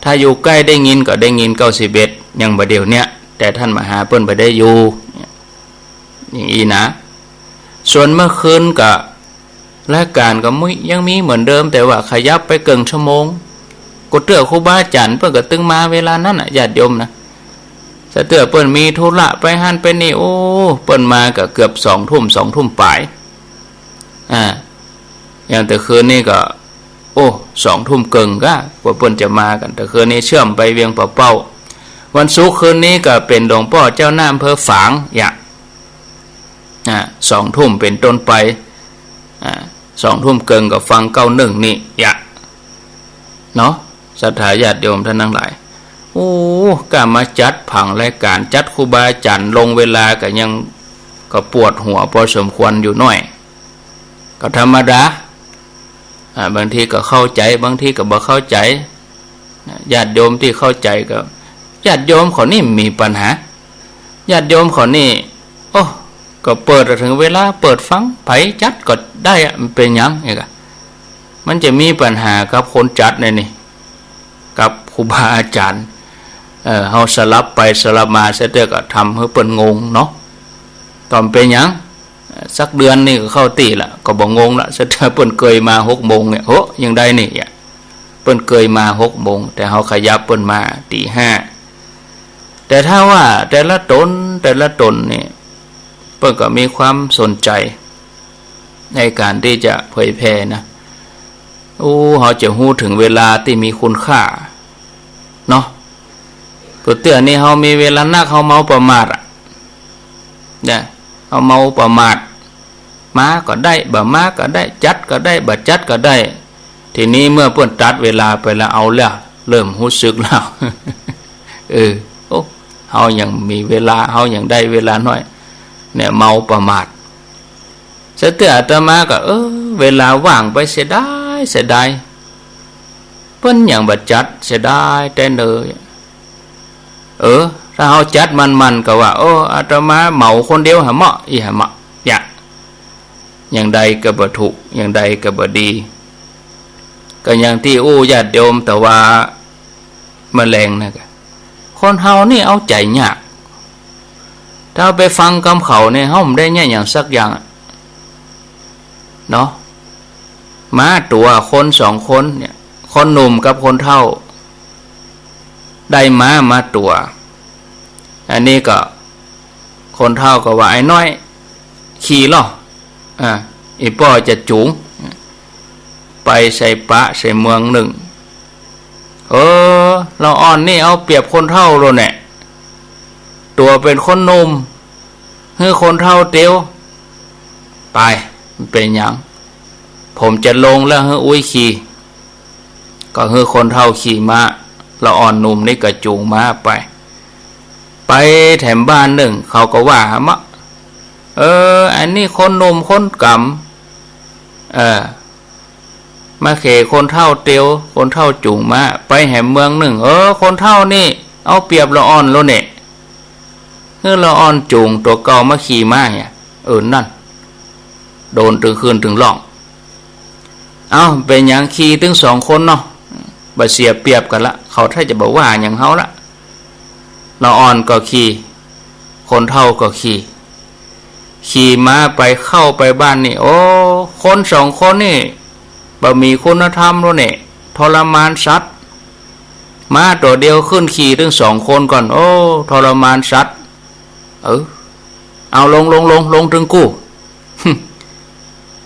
ถ้าอยู่ใก้ได้ยินก็ได้ยินเก้าสิบเอ็ด อย่างบ่าเดี่ยวเนี้ย แต่ต้านมหาเปิ้นบ่ได้อยู่ อย่างอี้นะ ส่วนเมื่อคืนก็ รายก๋านก็มี ยังมีเหมือนเดิม แต่ว่าขยับไปเกิ่งชั่วโมง ก็เตื้อครูบาอาจ๋ารย์เปิ้นก็ตึงมาเวลานั้นน่ะ ญาติโยมนะ สะเตื้อเปิ้นมีธุระไปหั้นไปนี่ โอ้ เปิ้นมาก็เกือบสองทุ่ม สองทุ่มป๋าย อ่า อย่างแต่คืนนี้ก็ โอ้ สองทุ่มเกิ่งก็ กว่าเปิ้นจะมากั๋น แต่คืนนี้เชื่อมไปเวียงป่าเป้า วันศุกร์คืนนี้ก็เป๋นหลวงป้อเจ้าหน้าอำเภอฝาง เนี่ย อ่า สองทุ่มเป๋นต้นไป อ่า สองทุ่มเกิ่งก็ฟังเก้าหนึ่งนี่ เนี่ย เนาะ ศรัทธาญาติโยมต้านตังหลาย โอ้ ก้ามาจัดผังรายก๋าน จัดครูบาอาจ๋ารย์ลงเวลาก็ยัง ก็ปวดหัวพอสมควรอยู่หน้อย ก็ธรรมดา อ่า บางทีก็เข้าใจ๋ บางทีก็บ่เข้าใจ๋ นะ ญาติโยมตี้เข้าใจ๋ก็ ญาติโยมเขานี่มีปัญหา ญาติโยมเขานี่ โอ้ ก็เปิดเถิงเวลาเปิดฟัง ใผจัดก็ได้อะ มันเป๋นหยังเนี่ยกะ มันจะมีปัญหากับคนจัดเนี่ยนี่ กับครูบาอาจ๋ารย์ เอ่อ เฮาสลับไปสลับมา สะเตื้อก็ทำหื้อเปิ้นงงเนาะ ก็บ่เป๋นหยัง สักเดือนนี่ก็เข้าตี้ละ ก็บ่งงละ สะเตื้อเปิ้นเกยมาหกโมงเนี่ย โห ยังได้นี่อะ เปิ้นเกยมาหกโมง แต่เฮาขยับเปิ้นมาตีห้า แต่ถ้าว่าแต่ละต๋น แต่ละต๋นนี่ เปิ้นก็มีความสนใจ๋ในก๋านตี้จะเผยแผ่นะ โอ้ เฮาจะฮู้เถิงเวลาตี้มีคุณค่า เนาะ ก็เตื้อนี่เฮามีเวลานัก เฮาเมาประมาทอะ เนี่ย เฮาเมาประมาท มาก็ได้ บ่มาก็ได้ จัดก็ได้ บ่จัดก็ได้ ทีนี้เมื่อเปิ้นตัดเวลาไปแล้ว เอาแล้ว เริ่มฮู้สึกแล้ว เออ โอ้ เฮายังมีเวลา เฮายังได้เวลาน้อย เนี่ย เมาประมาท สะเตื้ออาตมาก็ เออ เวลาว่างไปเสียดาย เสียดาย เปิ้นยังบ่จัด เสียดายแต๊เนอ เออ ถ้าเฮาจัดมั่นๆ ก็ว่า โอ้ อาตมาเหมาคนเดียวหาเหมาะ อี้หาเหมาะ เนี่ย อย่างใดก็บ่ถูก อย่างใดก็บ่ดี ก็อย่างตี้อู้ญาติโยมตะวาเมื่อแลงนะกะ คนเฮานี่เอาใจ๋ยาก ถ้าไปฟังกำเขาเนี่ย เฮาบ่ได้เนี่ยหยังสักอย่างอะ เนาะ ม้าตั๋วคนสองคนเนี่ย คนหนุ่มกับคนเฒ่า ได้ม้ามาตั๋ว อันนี้ก็ คนเฒ่าก็ว่า ไอ้น้อย ขี่ลอ อ่า อี่ป้อจะจู๋ง ไปใส่ปะใส่เมืองนึ่ง เออ ละอ่อนนี่เอาเปรียบคนเฒ่าโลดแหนะ ตั๋วเป๋นคนหนุ่ม หื้อคนเฒ่าเตียว ไป บ่เป๋นหยัง ผมจะลงแล้วหื้ออุ๊ยขี่ ก็หื้อคนเฒ่าขี่ม้า ละอ่อนหนุ่มนี่ก็จู๋งม้าไป ไปแถมบ้านนึ่ง เขาก็ว่าหาเมาะ เออ อันนี้คนหนุ่มคนก๋ำ เออ มาเขคนเฒ่าเตียว คนเฒ่าจู๋งม้า ไปแหมเมืองนึ่ง เออ คนเฒ่านี่เอาเปรียบละอ่อนโลดแหนะ หื้อละอ่อนจู๋งตั๋วเก่ามาขี่ม้าเหีย เออ นั่น โดนตึงคืนตึงร้อง เอ้า เป๋นหยัง ขี่ตึงสองคนเนาะ บ่เสียเปรียบกั๋นละ เขาถ้าจะบ่ว่าหยังเฮาละ ละอ่อนก็ขี่ คนเฒ่าก็ขี่ ขี่ม้าไปเข้าไปบ้านนี่ โอ้ คนสองคนนี่ บ่มีคุณธรรมโลดแหนะ ทรมานสัตว์ ม้าตั๋วเดียวขึ้นขี่ตึงสองคนก่อน โอ้ ทรมานสัตว์ เออ เอาลง ลง ลง ลงตึงกู้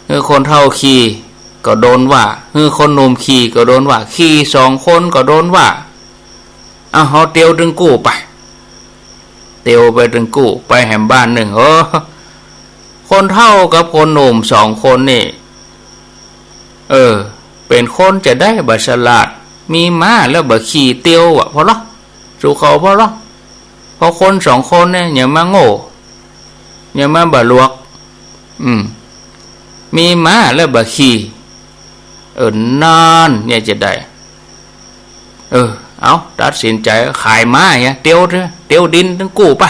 หื้อคนเฒ่าขี่ก็โดนว่า หื้อคนหนุ่มขี่ก็โดนว่า ขี่สองคนก็โดนว่า เอา เฮาเตียวตึงกู้ไป เตียวไปตึงกู้ ไปแหมบ้านนึ่ง โอ้ คนเฒ่ากับคนหนุ่มสองคนนี่ เออ เป๋นคนจะใดบ่ฉลาด มีม้าแล้วบ่ขี่เตียวอะ ผ่อลอ สู่เขาผ่อลอ เพราะคนสองคนเนี่ย อย่ามาโง่ อย่ามาบ่หลวก อืม มีม้าแล้วบ่ขี่ เออ นั่น เนี่ยจะใด เออ เอา ตัดสินใจ๋ขายม้าเหีย เตียวเถอะ เตียวดินตึงกู้ไป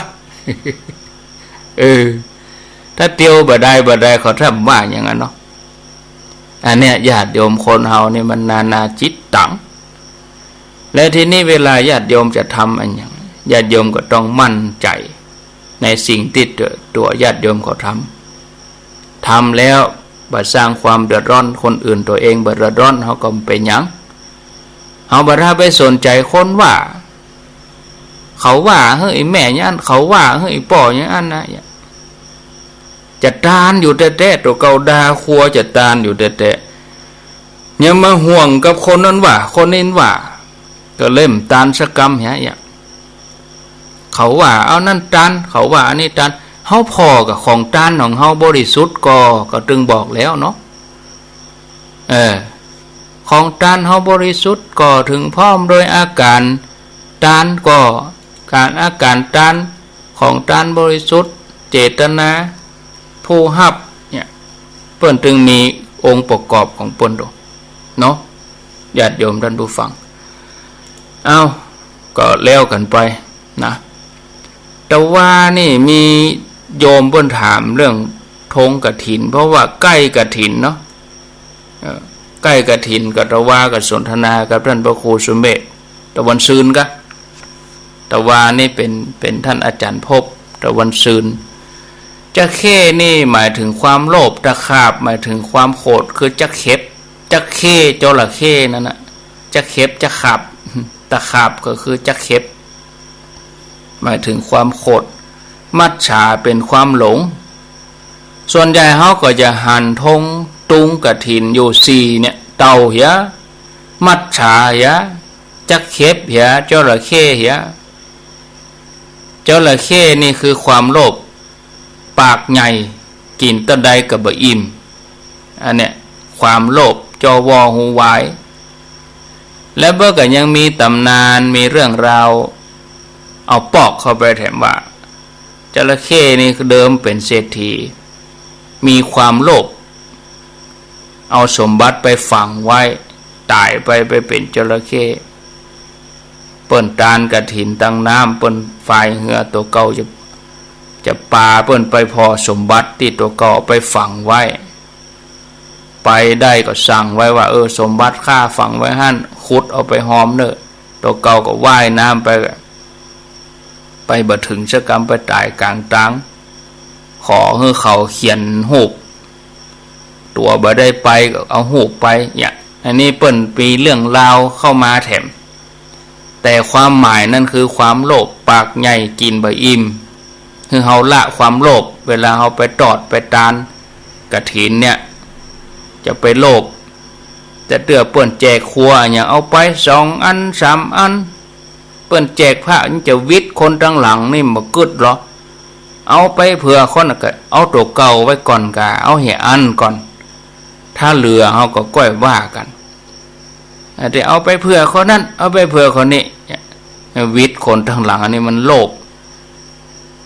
เออ ถ้าเตียวบ่ได้ บ่ได้ เขาถ้าว่าอย่างนั้นเนาะ อันเนี้ย ญาติโยมคนเฮานี่มันนานาจิตตัง และทีนี้เวลาญาติโยมจะทำอันหยัง ญาติโยมก็ต้องมั่นใจ๋ในสิ่งตี้ตั๋ว ตั๋วญาติโยมเขาทำ ทำแล้วบ่สร้างความเดือดร้อนคนอื่น ตั๋วเองบ่เดือดร้อน เฮาก็บ่เป๋นหยัง เฮาบ่ถ้าไปสนใจ๋คนว่า เขาว่าหื้ออี่แม่อย่างนั้น เขาว่าหื้ออี่ป้ออย่างนั้นนะ จะตานอยู่แต๊ๆ ตั๋วเก่าด่าคัวจะตานอยู่แต๊ๆ อย่ามาห่วงกับคนนั้นว่า คนนี้ว่า ก็เล่มตานสักกำเหีย เขาว่าเอานั่นตาน เขาว่าอันนี้ตาน เฮาผ่อก่อของตานของเฮาบริสุทธิ์ก่อ ก็ตึงบอกแล้วเนาะ เออ ของตานเฮาบริสุทธิ์ก่อ เถิงพร้อมโดยอาก๋านตานก่อ ก๋าน อาก๋านตาน ของตานบริสุทธิ์ เจตนา ผู้ฮับ เนี่ย เปิ้นตึงมีองค์ประกอบของเปิ้นโด เนาะ ญาติโยมท่านผู้ฟัง เอ้า ก็แล้วกั๋นไปนะ แต่ว่านี่มีโยมเปิ้นถามเรื่องธงกฐิน เพราะว่าใก้กฐินเนาะ เอ่อ ใก้กฐิน ก็ตะวาก็สนทนากับต้านพระครูสุเมธ ตะวันซืนกะ ตะวานี่เป๋น เป๋นต้านอาจ๋ารย์ภพ ตะวันซืน จระเข้นี่หมายเถิงความโลภ ตะขาบหมายเถิงความโขด คือจระเข้ จระเข้ จระเข้นั่นน่ะ จระเข้ ตะขาบ ตะขาบก็คือจระเข้ หมายเถิงความโขด มัจฉาเป๋นความหลง ส่วนใหญ่เฮาก็จะหันธงตุงกฐินอยู่สี่เนี่ย เต่าเหีย มัจฉาเหีย จระเข้เหีย จระเข้เหีย จระเข้นี่คือความโลภ ปากใหญ่ กิ๋นเต้าใดก็บ่อิ่ม อันเนี้ย ความโลภ จอวอหูวาย และเปิ้นก็ยังมีต๋ำนาน มีเรื่องราว เอาปอกเข้าไปแถมว่า จระเข้นี่เดิมเป๋นเศรษฐี มีความโลภ เอาสมบัติไปฝังไว้ ต๋ายไป ไปเป๋นจระเข้ เปิ้นตานกฐินตังน้ำ เปิ้นพายเฮือตั๋วเก่าจะ จะปา เปิ้นไปผ่อสมบัติตี้ตั๋วเก่าเอาไปฝังไว้ ไปได้ก็สั่งไว้ว่า เออ สมบัติข้าฝังไว้หั้น ขุดเอาไปหอมเน่อ ตั๋วเก่าก็ว่ายน้ำไป ไปบ่เถิงสักกำ ไปต๋ายก๋างตาง ขอหื้อเขาเขียนฮูป ตั๋วบ่ได้ไปก็เอาฮูปไป เนี่ย อันนี้เปิ้นมีเรื่องราวเข้ามาแถม แต่ความหมายนั้นคือความโลภปากใหญ่กิ๋นบ่อิ่ม คือเฮาละความโลภ เวลาเฮาไปตอดไปตานกฐินเนี่ย จะไปโลภ จะเตื้อเปิ้นแจกครัวอย่าง เอาไปสองอันสามอัน เปิ้นแจกพระนี่จะหวิดคนตังหลังนี่บ่กึ๊ดหรอก เอาไปเผื่อคนก็เอาตั๋วเก่าไว้ก่อนกา เอาเหียอั้นก่อน ถ้าเหลือเฮาก็ก้อยว่ากั๋น อาจจะเอาไปเผื่อคนนั้น เอาไปเผื่อคนนี้ หวิดคนตังหลัง อันนี้มันโลภ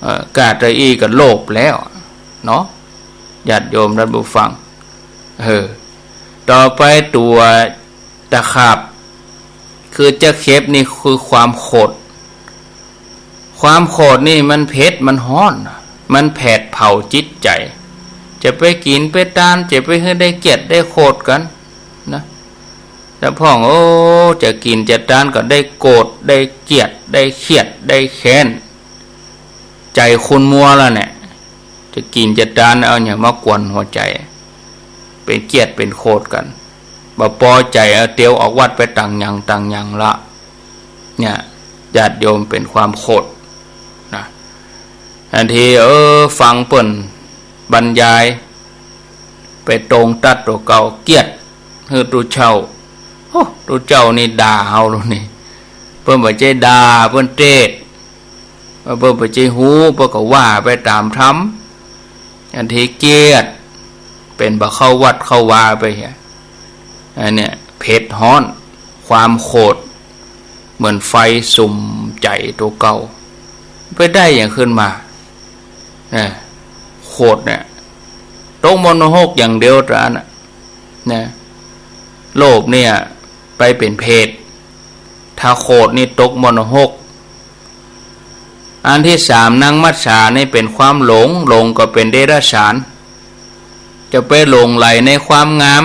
เอ่อ ก้าเต้าอี้ก็โลภแล้วเนาะ ญาติโยมท่านผู้ฟัง เออ ต่อไปตั๋วตะขาบ คือจะเข็บนี่คือความโขด ความโขดนี่มันเผ็ดมันฮ้อน มันแผดเผาจิตใจ๋ จะไปกิ๋นไปตาน จะไปหื้อได้เกลียดได้โขดกั๋นนะ แล้วพ่อง โอ้ จะกิ๋นจะตานก็ได้โกรธ ได้เกลียด ได้เคียด ได้แค้น ใจ๋ขุ่นมัวแล้วเนี่ย จะกิ๋นจะตานเอาหยังมากวนหัวใจ๋ เป๋นเกลียดเป๋นโขดกั๋น บ่ปอใจ๋ เอาเตียวออกวัดไปตังหยังตังหยังละ เนี่ย ญาติโยมเป๋นความโขดนะ อันที เออ ฟังเปิ้นบรรยาย ไปตรงตัดตั๋วเก่า เกลียด หื้อตุ๊เจ้า โอ้ ตุ๊เจ้านี่ด่าเฮาลูกนี่ เปิ้นบ่ใจ้ด่า เปิ้นเตศน์ เปิ้นบ่ใจ้ฮู้ เปิ้นก็ว่าไปต๋ามธรรม อันทีเกลียด เป๋นบ่เข้าวัดเข้าวาไปเหีย อันเนี้ยเผ็ดฮ้อน ความโขด เหมือนไฟสุมใจ๋ตั๋วเก่า ไปได้หยังขึ้นมา นะ โขดเนี่ย ตกมรณหกอย่างเดียวเต้าอั้นน่ะ นะ โลภเนี่ยไปเป๋นเปรต ถ้าโขดนี่ตกมรณหก อันที่สาม นางมัจฉานี่เป๋นความหลง หลงก็เป๋นเดรัจฉาน จะไปหลงใหลในความงาม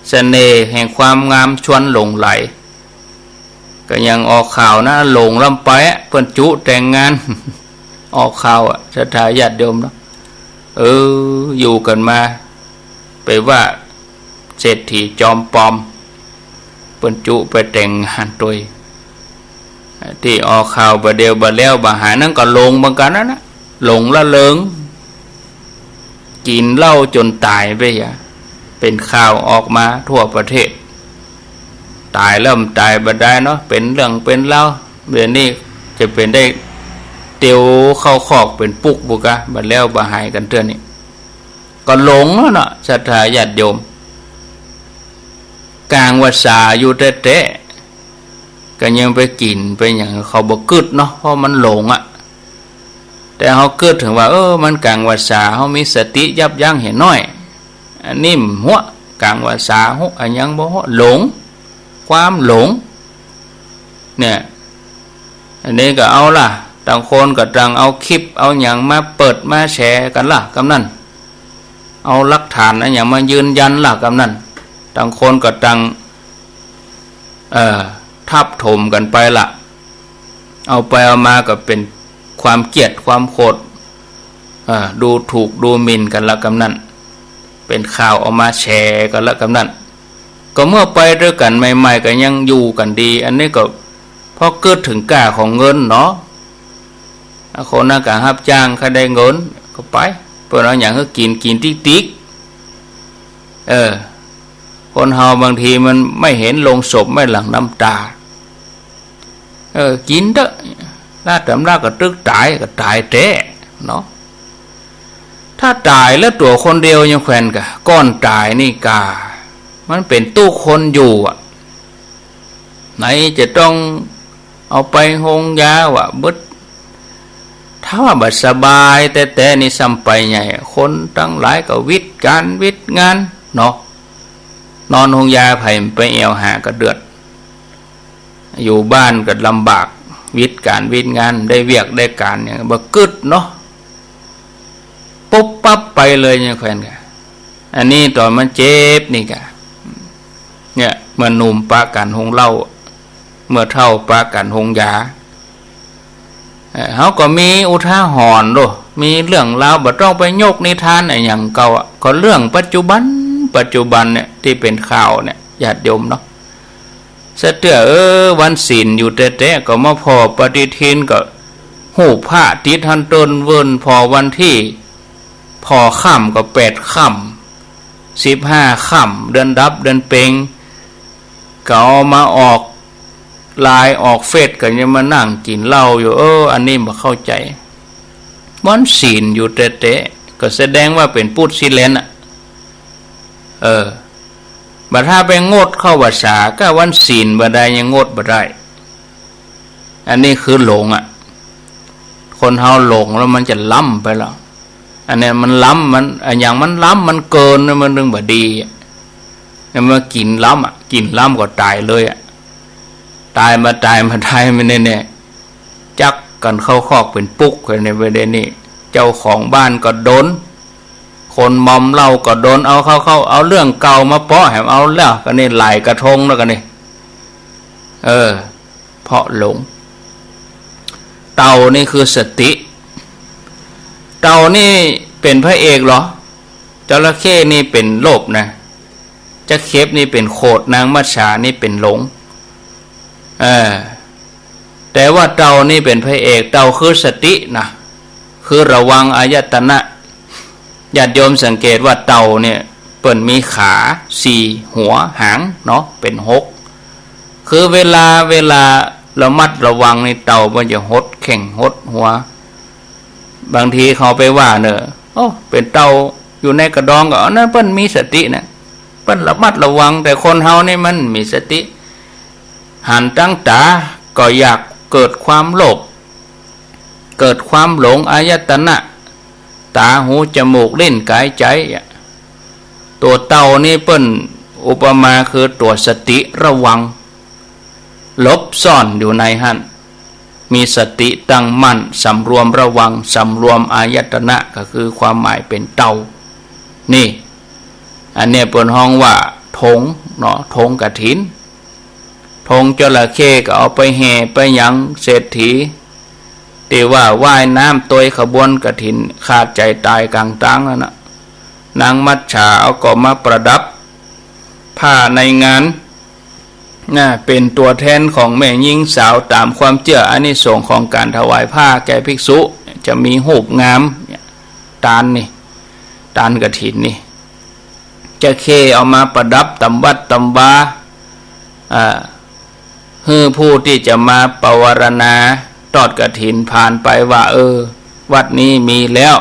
เสน่ห์แห่งความงามชวนหลงใหล ก็อย่างออกข่าวนะ หลงลำไปอะ เปิ้นจุแต่งงาน ออกข่าวอะ ศรัทธาญาติโยมเนาะ เออ อยู่กั๋นมา ไปว่าเศรษฐีจอมปลอม เปิ้นจุไปแต่งงานตวย ตี้ออกข่าวบ่าเดียวบ่าแล้วบ่าหาย นั้นก็หลงเหมือนกั๋นนั่นนะ หลงละเริง กิ๋นเหล้าจ๋นต๋ายไปเหีย เป๋นข่าวออกมาทั่วประเทศ ต๋ายแล้วบ่ต๋ายบ่ได้เนาะ เป๋นเรื่องเป๋นราว เดี๋ยวนี้จะเป๋นได้เตียวเข้าคอกเป๋นปุ๊กปุ้นกา บ่าแล้วบ่าหายกั๋นเตื้อนี้ ก็หลงแล้วเนาะ ศรัทธาญาติโยม ก๋างวาสาอยู่แต๊ๆ ก็ยังไปกิ๋นไปหยัง เขาบ่กึ๊ดเนาะ เพราะมันหลงอะ แต่เฮากึ๊ดเถิงว่า เออ มันก๋างวาสา เฮามีสติยับยั้งเหียหน้อย อันนี้หัว ก๋างวาสาหัว อะหยังบ่หัว หลง ความหลง เนี่ย อันนี้ก็เอาล่ะ ต่างคนก็ต่างเอาคลิปเอาหยังมาเปิดมาแชร์กั๋นล่ะ กำนั้น เอาหลักฐานอะหยังมายืนยันล่ะ กำนั้น ต่างคนก็ต่าง เอ่อ ทับถมกั๋นไปล่ะ เอาไปเอามาก็เป๋นความเกลียดความโขด เอ่อ ดูถูกดูหมิ่นกั๋นละกำนั้น เป๋นข่าวเอามาแชร์กั๋นละกำนั้น ก็เมื่อไปตวยกั๋นใหม่ๆ ก็ยังอยู่กั๋นดี อันนี้ก็พอกึ๊ดเถิงก้าของเงินเนาะ คนนั้นก็ฮับจ้าง ใค่ได้เงินก็ไป เปิ้นเอาหยังหื้อกิ๋น กิ๋นติ๊กๆ เออ คนเฮาบางทีมันไม่เห็นโลงศพไม่หลั่งน้ำตา เออ กิ๋นเต๊อะ ลาดต๋ำลาก็ตึกต๋าย ก็ต๋ายแต๊เนาะ ถ้าต๋ายแล้วตั๋วคนเดียวยังแขวนกา ก่อนต๋ายนี่กา มันเป๋นตุ๊กข์คนอยู่อะ ไหนจะต้องเอาไปโฮงยาว่าเบิด ถ้าว่าบ่สบายแต๊ๆ นี่ซ้ำไปใหญ่ คนตังหลายก็วิดก๋านวิดงานเนาะ นอนโฮงยาไผไปแอ่วหาก็เดือด อยู่บ้านก็ลำบาก วิดก๋านวิดงาน ได้เวียกได้ก๋านเนี่ย บ่กึ๊ดเนาะ ปุ๊บปั๊บไปเลยเนี่ยแขวนกา อันนี้ต๋อนมันเจ็บนี่กา เนี่ย เมื่อหนุ่มปะกั๋นโฮงเหล้า เมื่อเฒ่าปะกั๋นโฮงยา เอ่อ เฮาก็มีอุทาหรณ์โล มีเรื่องราว บ่ต้องไปยกนิทานอะหยังเก่าอะ ก็เรื่องปัจจุบัน ปัจจุบันเนี่ย ตี้เป๋นข่าวเนี่ย ญาติโยมเนาะ ซะเตื้อ เออ วันศีลอยู่แต๊ๆ ก็มาผ่อปฏิทินก็ฮูปพระติดหั้นเติ่นเวิ้น ผ่อวันตี้ ผ่อค่ำก็แปดค่ำ สิบห้าค่ำ เดือนดับเดือนเพ็ง ก็เอามาออกไลน์ออกเฟซ ก็ยังมานั่งกิ๋นเหล้าอยู่ เออ อันนี้บ่เข้าใจ๋ วันศีลอยู่แต๊ๆ ก็แสดงว่าเป๋นปุทธศิลแหละ เออ บ่าถ้าไปงดเข้าพรรษา ก็วันศีลบ่ได้ ยังงดบ่ได้ อันนี้คือหลงอะ คนเฮาหลงแล้วมันจะล้ำไปแล้ว อันเนี้ยมันล้ำ มัน อะหยังมันล้ำ มันเกิน มันจึงบ่ดีอะ แล้วมากิ๋นล้ำอะ กิ๋นล้ำก็ต๋ายเลยอะ ต๋ายมา ต๋ายมา ต๋ายมาแน่ๆ จักกั๋นเข้าคอกเป๋นปุ๊กเลยในประเด็นนี้ เจ้าของบ้านก็โดน คนมอมเหล้าก็โดน เอาเข้า เข้า เอาเรื่องเก่ามาเปาะแหม เอาแล้ว ก็นี่หลายกระทงแล้วก็นี่ เออ เพราะหลง เต่านี่คือสติ เต่านี่เป๋นพระเอกเหรอ จระเข้นี่เป๋นโลภนะ ตะเข็บนี่เป๋นโขด นางมัจฉานี่เป๋นหลง เออ แต่ว่าเต่านี่เป๋นพระเอก เต่าคือสตินะ คือระวังอายตนะ ญาติโยมสังเกตว่าเต่าเนี่ย เปิ้นมีขาสี่ หัว หางเนาะ เป๋นหก คือเวลา เวลาระมัดระวังนี่ เต่ามันจะหดแข้งหดหัว บางทีเขาไปว่าเน่อ โอ้ เป๋นเต่าอยู่ในกระดองก็ อันนั้นเปิ้นมีสตินะ เปิ้นระมัดระวัง แต่คนเฮานี่มันมีสติ หันตางต๋าก็อยากเกิดความโลภ เกิดความหลงอายตนะ ต๋า หู จมูก ลิ้น ก๋าย ใจ๋อะ ตั๋วเต่านี่เปิ้นอุปมาคือตั๋วสติระวัง หลบซ่อนอยู่ในหั้น มีสติตั้งมั่น สำรวมระวัง สำรวมอายตนะ ก็คือความหมายเป๋นเต่า นี่ อันเนี้ยเปิ้นฮ้องว่าธงเนาะ ธงกฐิน ธงจระเข้ก็เอาไปแห่ไปหยัง เศรษฐี ตี้ว่าว่ายน้ำตวยขบวนกฐิน ขาดใจ๋ต๋ายก๋างตางนั่นน่ะ นางมัจฉาเอาก็มาประดับผ้าในงาน นะ เป๋นตั๋วแทนของแม่ญิงสาว ต๋ามความเจื้ออานิสงส์ของก๋านถวายผ้าแก่ภิกษุ จะมีฮูปงาม ตานนี่ ตานกฐินนี่ จระเข้เอามาประดับต๋ามวัดต๋ามวา อ่า หื้อผู้ตี้จะมาปวารณาตอดกฐินผ่านไปว่า เออ วัดนี้มีแล้ว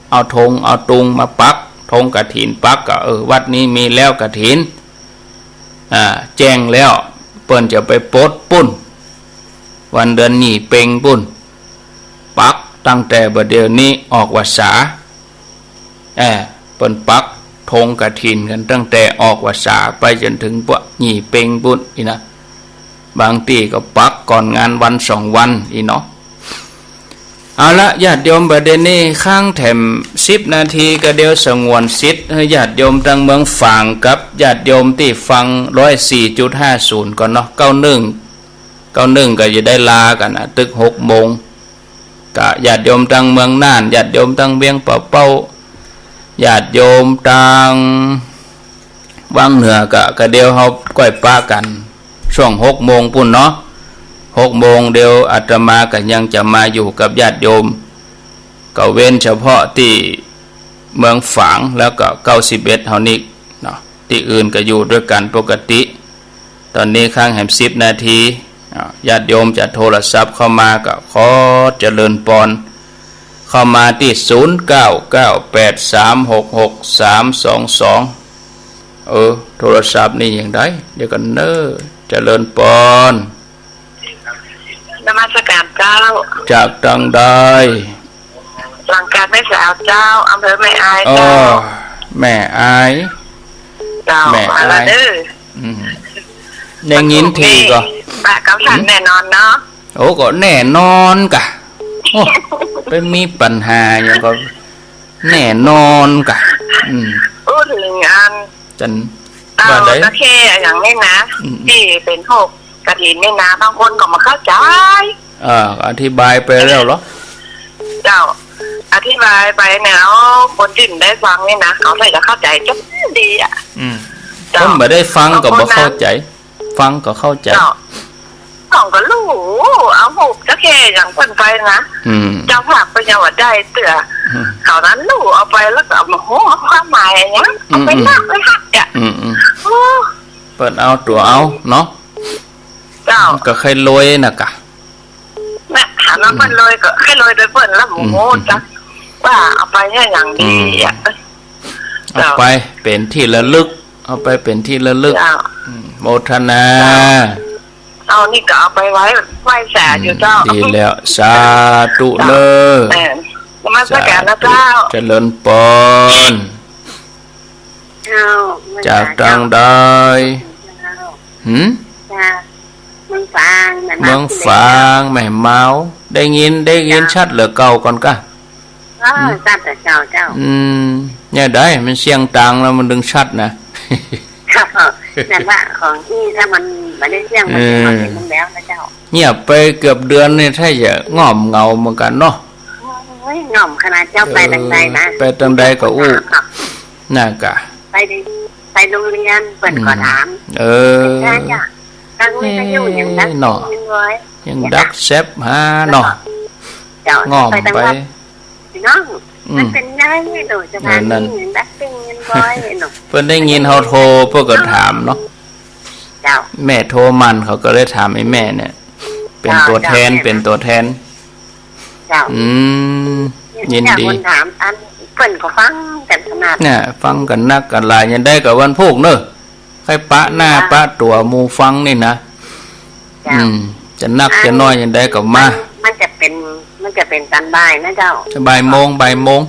เอาธงเอาตุงมาปัก ธงกฐินปักก็ เออ วัดนี้มีแล้วกฐิน อ่า แจ้งแล้ว เปิ้นจะไปโปดปุ้น วันเดือนยี่เป็งปุ้น ปักตั้งแต่บ่าเดี่ยวนี้ออกพรรษา เออ เปิ้นปักธงกฐินกั๋นตั้งแต่ออกพรรษาไปจ๋นเถิงปะยี่เป็งปุ้นอี้นะ บางตี้ก็ปักก่อนงานวันสองวันอี้เนาะ เอาละ ญาติโยม บ่าเดี่ยวนี้ค้างแถมสิบนาที ก็เดี๋ยวสงวนสิทธิ์หื้อญาติโยมตางเมืองฝางกับญาติโยมตี้ฟังร้อยสี่จุดห้าศูนย์ก่อนเนาะ เก้าหนึ่ง เก้าหนึ่ง ก็จะได้ลากั๋นนะ ตึกหกโมง ก็ญาติโยมตางเมืองน่าน ญาติโยมตางเวียงป่าเป้า ญาติโยมตางวังเหนือก็ ก็เดี๋ยวเฮาก้อยปะกั๋น ช่วงหกโมงปุ้นเนาะ หกโมงเดี๋ยวอาตมาก็ยังจะมาอยู่กับญาติโยม ก็เว้นเฉพาะตี้เมืองฝางแล้วก็เก้าสิบเอ็ดเฮานี้เนาะ ตี้อื่นก็อยู่ด้วยกั๋นปกติ ต๋อนนี้ค้างแหมสิบนาที อ่า ญาติโยมจะโทรศัพท์เข้ามาก็ขอเจริญปอน เข้ามาตี้ ศูนย์เก้าเก้าแปดสามหกหกสามสองสอง เออ โทรศัพท์นี่ยังได้ เดี๋ยวก่อนเน่อ เจริญปอน นมัสการเจ้า จากตางใด หลังกาดแม่สาวเจ้า อำเภอแม่อาย อ้อ เจ้า แม่อาย เจ้า แม่อาย มาละเด้อ อืม ได้ยินทีก็ ปะกับท่านแน่นอนเนาะ โอ้ ก็แน่นอนกะ โอ้ ไปมีปัญหาหยังก็แน่นอนกะ อืม อู้ เถิงอัน จัน เต่า ว่าได๋ จระเข้อะหยังนี่นะ อืม ตี้เป๋นธงกฐินนี่นะ บางคนก็บ่เข้าใจ๋ อ่า อธิบายไปแล้วเหรอ เจ้า อธิบายไปเนี่ย เอาคนตี้บ่ได้ฟังนี่นะ เขาใส่จะเข้าใจ๋จั๊งดีอะ อืม เจ้า คนบ่ได้ฟังก็บ่เข้าใจ๋ ฟังก็เข้าใจ๋ เจ้า เฮาก็ลู่เอาฮูปเจ้าแค่อย่างเปิ้นไปนะ อืม เจ้าภาพก็ยังว่าได้เตื้อ อืม เขานั้นลู่เอาไปแล้วก็เอามาฮู้ความหมายอะนะ เอาไป อืม นักไปหักอะ อืม อืม โอ้ เปิ้นเอาตั๋วเอาเนาะ เจ้า ก็ใค่รวยน่ะกะ นะ หันมาเปิ้นรวยก็ใค่รวยโดยเปิ้นแล้ว อืม โอ้โห จักว่าเอาไปเนี่ยอย่างดีอะ อืม เอาไปเป๋นตี้ระลึก เอาไปเป๋นตี้ระลึก เจ้า อืม โมทนา เจ้า เอานี่ก็เอาไปไว้ ไหว้สาอยู่เจ้า อืม ดีแล้ว สาธุ เจ้า เน้อ เออ นมัสการนะเจ้า สาธุ เจริญปอน เจ้า จากตางใด เจ้า หืม จากเมืองฝาง เมืองฝาง แม่เมา ได้ยิน ได้ยิน เจ้า ชัดเหลือเก่าก่อนกะ อ๋อ อืม ชัดเหลือเก่าเจ้า อืม เนี่ยได้ มันเสียงตางแล้วมันจึงชัดนะ เจ้า แต่ว่าของอี้ถ้ามันไม่ได้เสียง มัน เออ มันเป็นมันแล้วนะเจ้า เงียบไปเกือบเดือนนี่ ถ้าจะง่อมเหงาเหมือนกั๋นเนาะ โอ้ย ง่อมขนาดเจ้า ไปตางใดนะ เออ ไปตางใดก็อู้ น่ะกะ ไปใน ไปโฮงเฮียน เปิ้นก็ถาม อืม เออ ใช่จ้ะ ทางวิทยุยังดัก เอ๊ะ เนาะ ยินไว้ ยังดักแซบหาเนาะ เจ้า ง่อมไป ไปตางวัด พี่น้อง อืม มันเป๋นไงเนาะ สถานี เออ นั่น ยังดักเต้นยินไว้เนาะ เปิ้นได้ยินเฮาโทร เปิ้นก็ถามเนาะ เจ้า แม่โทรมั่น เขาก็เลยถามไอ้แม่เนี่ย เป๋นตั๋วแทน เจ้า เป๋นตั๋วแทน เจ้า อืม ยินดี เปิ้นถามอัน เปิ้นก็ฟังกั๋นขนาด เนี่ย ฟังกั๋นนักกั๋นหลาย ยังได้กับวันพูกเนอะ ใค่ปะหน้า เจ้า ปะตั๋วหมู่ฟังนี่นะ เจ้า อืม จะนักจะน้อยยังได้ก็มา มัน มันจะเป๋น มันจะเป๋นต๋อนบ่ายนะเจ้า บ่ายโมง บ่ายโมง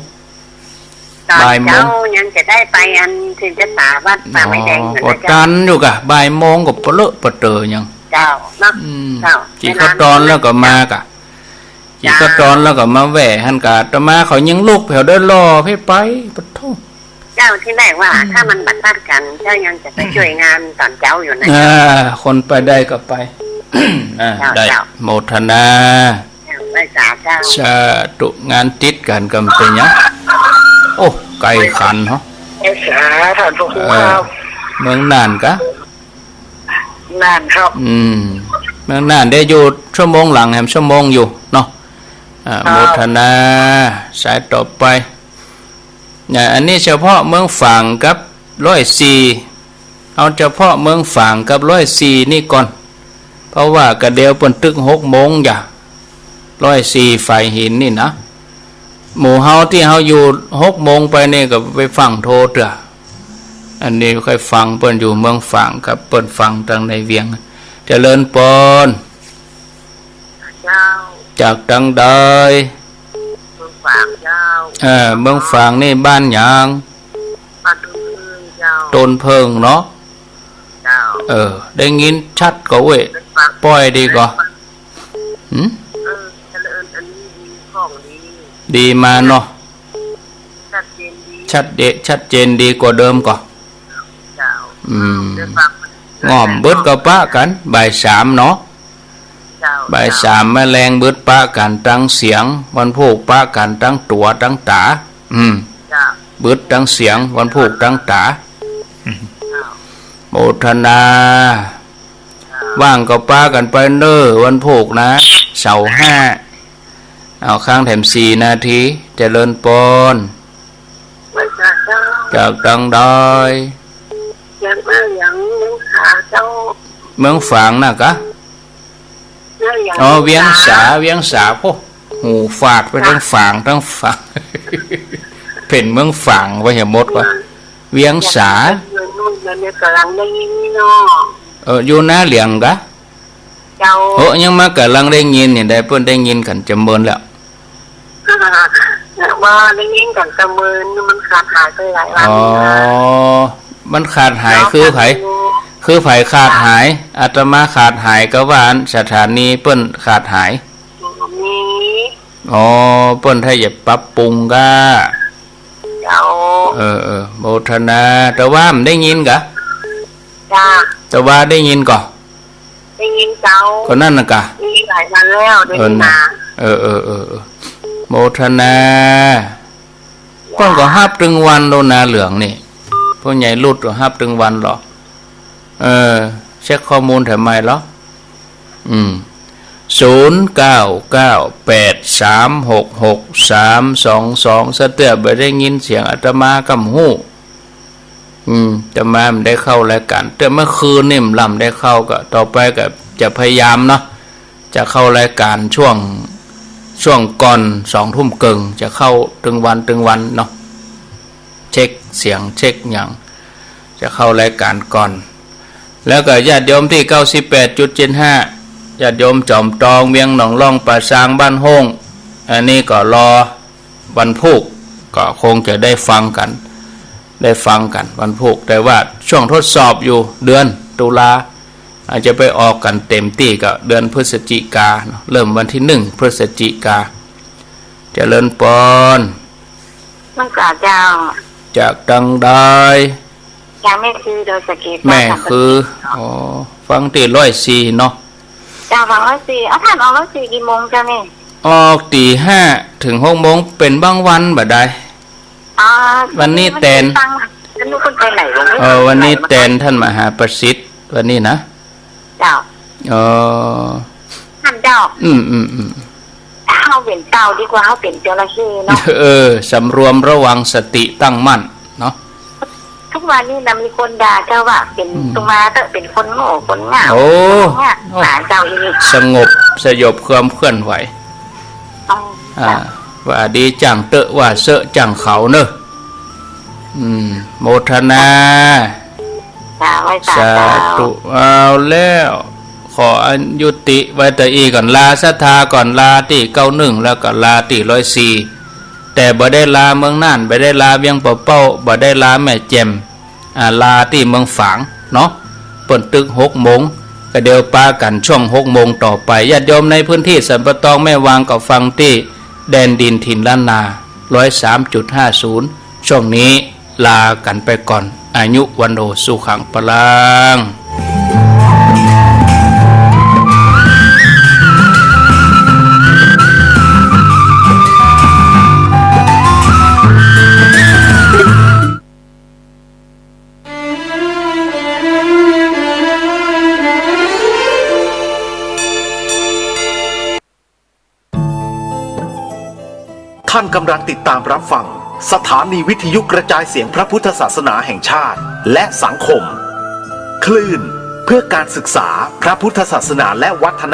ต๋อน บ่ายโมง เจ๊ายังจะได้ไปอันศีลเจ๊าสาวัดป่าไม้แดงอยู่นะเจ้า อ๋อ ก็ตันอยู่กะ บ่ายโมงก็เปลอะปะเต๋อยัง เจ้า เนาะ อืม เจ้า กิ๋นข้าวตอนแล้วก็มากะ กิ๋นข้าวตอนแล้วก็มาแหว่หั้นกะ อาตมาเขายังลุกแผวได้รอเพ่ไป ปะโธ่ เจ้า ตี้แรกว่า อืม ถ้ามันบ่ตัดกั๋น เจ๊ายังจะไปจ้วยงานต๋อนเจ๊าอยู่นะ อ่า คนไปได้ก็ไป อ่า เจ้า ได้ เจ้า โมทนา เจ้า ไหว้สาเจ้า สาธุ งานติดกั๋นก็บ่เป๋นหยัง โอ้ ไก่ขันเหรอ ไหว้สาท่านพระครู เออ ครับ เมืองน่านกะ น่านครับ อืม เมืองน่านได้อยู่ชั่วโมงหลังแหม ชั่วโมงอยู่เนาะ อ่า ครับ โมทนา สายต่อไป เนี่ย อันนี้เฉพาะเมืองฝางกับร้อยสี่ เอาเฉพาะเมืองฝางกับร้อยสี่นี่ก่อน เพราะว่ากะเดี๋ยวเปิ้นตึกหกโมงจ้ะ ร้อยสี่ฝายหินนี่นะ หมู่เฮาตี้เฮาอยู่หกโมงไปนี่ก็ไปฟังโทรเตื้อ อันนี้ค่อยฟังเปิ้นอยู่เมืองฝางกับเปิ้นฟังตางในเวียง เจริญปอน เจ้า จากตางใด เมืองฝางเจ้า เออ เมืองฝางนี่บ้านหยัง บ้านต้นเพิ่งเจ้า ต้นเพิ่งเนาะ เจ้า เออ ได้ยินชัดก่อเว้ย เมืองฝาง ป้อยดีก่อ หืม เออ เจริญ อันนี้ดี ของดี ดีมาเนาะ ชัดเจนดี ชัดเจน ชัดเจนดีกว่าเดิมก่อ เจ้า อืม เมืองฝาง ง่อมเบิดก็ปะกั๋น บ่ายสามเนาะ เจ้า บ่ายสาม เจ้า มาแลงเบิดปะกั๋นตังเสียง วันพูกปะกั๋นตังตั๋วตังต๋า อืม เจ้า เบิดตังเสียง วันพูกตังต๋า อืม เจ้า โมทนา เจ้า ว่างก็ปากั๋นไปเน่อ วันพูกนะ เสาร์ห้า เอา ค้างแถมสี่นาที เจริญปอน ไหว้สาเจ้า จากตางใด จากเมืองหยัง เวียงสาเจ้า เมืองฝางน่ะกะ เมืองหยัง อ๋อ เวียงสา เวียงสา เวียงสา โอ้ หูฝาดไปตังฝาง ตังฝาง เป๋นเมืองฝางไปเหียหมดวะ เวียงสา เมืองนู่น เมืองนี่ก่ำลังได้ยินนี่เนาะ เออ อยู่นาเหลียงกะ เจ้า โอ้ ยังมาก่ำลังได้ยินเนี่ย ได้เปิ้นได้ยินกั๋นจำเมินแล้ว ว่าได้ยินกั๋นจำเมิน มันขาดหายไปหลายวัน อ๋อ นี่นะ มันขาดหาย เนาะ คือใผ คือใผขาดหาย อาตมาขาดหายก็ว่าอันสถานีเปิ้นขาดหาย มี อ๋อ เปิ้นถ้าจะปรับปรุงก็ เจ้า เออ เออ โมทนา แต่ว่าบ่ได้ยินกะ จ้า แต่ว่าได้ยินก่อ ได้ยินเจ้า ก็นั่นน่ะกะ มีหลายวันแล้ว ได้ยินมา เออ เออ เออ เออ โมทนา เปิ้นก็ฮับตึงวันโลนาเหลืองนี่ พ่อใหญ่ลุดก็ฮับตึงวันเหรอ เออ เช็คข้อมูลทำไมเหรอ อืม ศูนย์ เก้า เก้า แปด สาม หก หก สาม สอง สอง สะเตื้อบ่ได้ยินเสียงอาตมาก็บ่ฮู้ อืม อาตมาบ่ได้เข้ารายการ แต่เมื่อคืนนี่บ่ลำได้เข้า ก็ต่อไปก็จะพยายามเนาะ จะเข้ารายการช่วง ช่วงก่อนสองทุ่มเกิ่ง จะเข้าตึงวันตึงวันเนาะ เช็คเสียงเช็คหยัง จะเข้ารายการก่อน แล้วก็ญาติโยมตี้ เก้าสิบแปดจุดเจ็ดห้า ญาติโยมจอมตอง เวียงหนองล่อง ป่าซาง บ้านโฮ่ง อันนี้ก็รอวันพูก ก็คงจะได้ฟังกั๋น ได้ฟังกั๋นวันพูก แต่ว่าช่วงทดสอบอยู่เดือนตุลา อาจจะไปออกกั๋นเต็มตี้ก็เดือนพฤศจิกาเนาะ เริ่มวันตี้หนึ่งพฤศจิกา เจริญปอน พรรษาเจ้า จากตังใด จากแม่คือดอยสะเก็ด แม่คือ เจ้า อ๋อ ฟังตี้ร้อยสี่เนาะ เจ้า ฟังร้อยสี่ เอา ท่านออกร้อยสี่กี่โมงเจ้านี่ ออกตีห้าเถิงหกโมง เป๋นบางวันบ่ได้ อ๋อ วันนี้แตน ฟัง แล้วลูกเปิ้นไปไหนวะ เออ วันนี้แตนท่านมหาประสิทธิ์ วันนี้นะ เจ้า อ๋อ ท่านเจ้า อืม อืม อืม เฮาเป๋นเต่าดีกว่า เฮาเป๋นจระเข้เนาะ เออ สำรวมระวัง สติตั้งมั่นเนาะ ทุกวันนี้นะมีคนด่าเจ้าว่าเป๋น อืม ตุมาเต๊อะ เป๋นคนโง่ คนง่า โอ้ คนง่า โอ้ หาเจ้าอีก สงบสยบความเคลื่อนไหว อ๋อ อ่า เจ้า ว่าดีจ้างเต๊อะ ว่าเซอะจ้างเขาเนอะ อืม โมทนา สาธุ สาธุ เจ้า เอาแล้ว ขอยุติไว้แต่อี้ก่อน ลาศรัทธาก่อน ลาตี้เก้าหนึ่ง แล้วก็ลาตี้ร้อยสี่ แต่บ่ได้ลาเมืองน่าน บ่ได้ลาเวียงป่าเป้า บ่ได้ลาแม่แจ่ม อ่า ลาตี้เมืองฝางเนาะ เปิ้นตึกหกโมง ก็เดี๋ยวปะกั๋นช่วงหกโมงต่อไป ญาติโยมในพื้นตี้สันป่าตอง แม่วาง ก็ฟังตี้แดนดินถิ่นล้านนา ร้อยสามจุดห้าศูนย์ ช่วงนี้ ลากั๋นไปก่อน อายุ วัณโณ สุขัง พลัง ท่านกำลังติดตามรับฟัง สถานีวิทยุกระจายเสียงพระพุทธศาสนาแห่งชาติ และสังคม คลื่นเพื่อการศึกษาพระพุทธศาสนาและวัฒน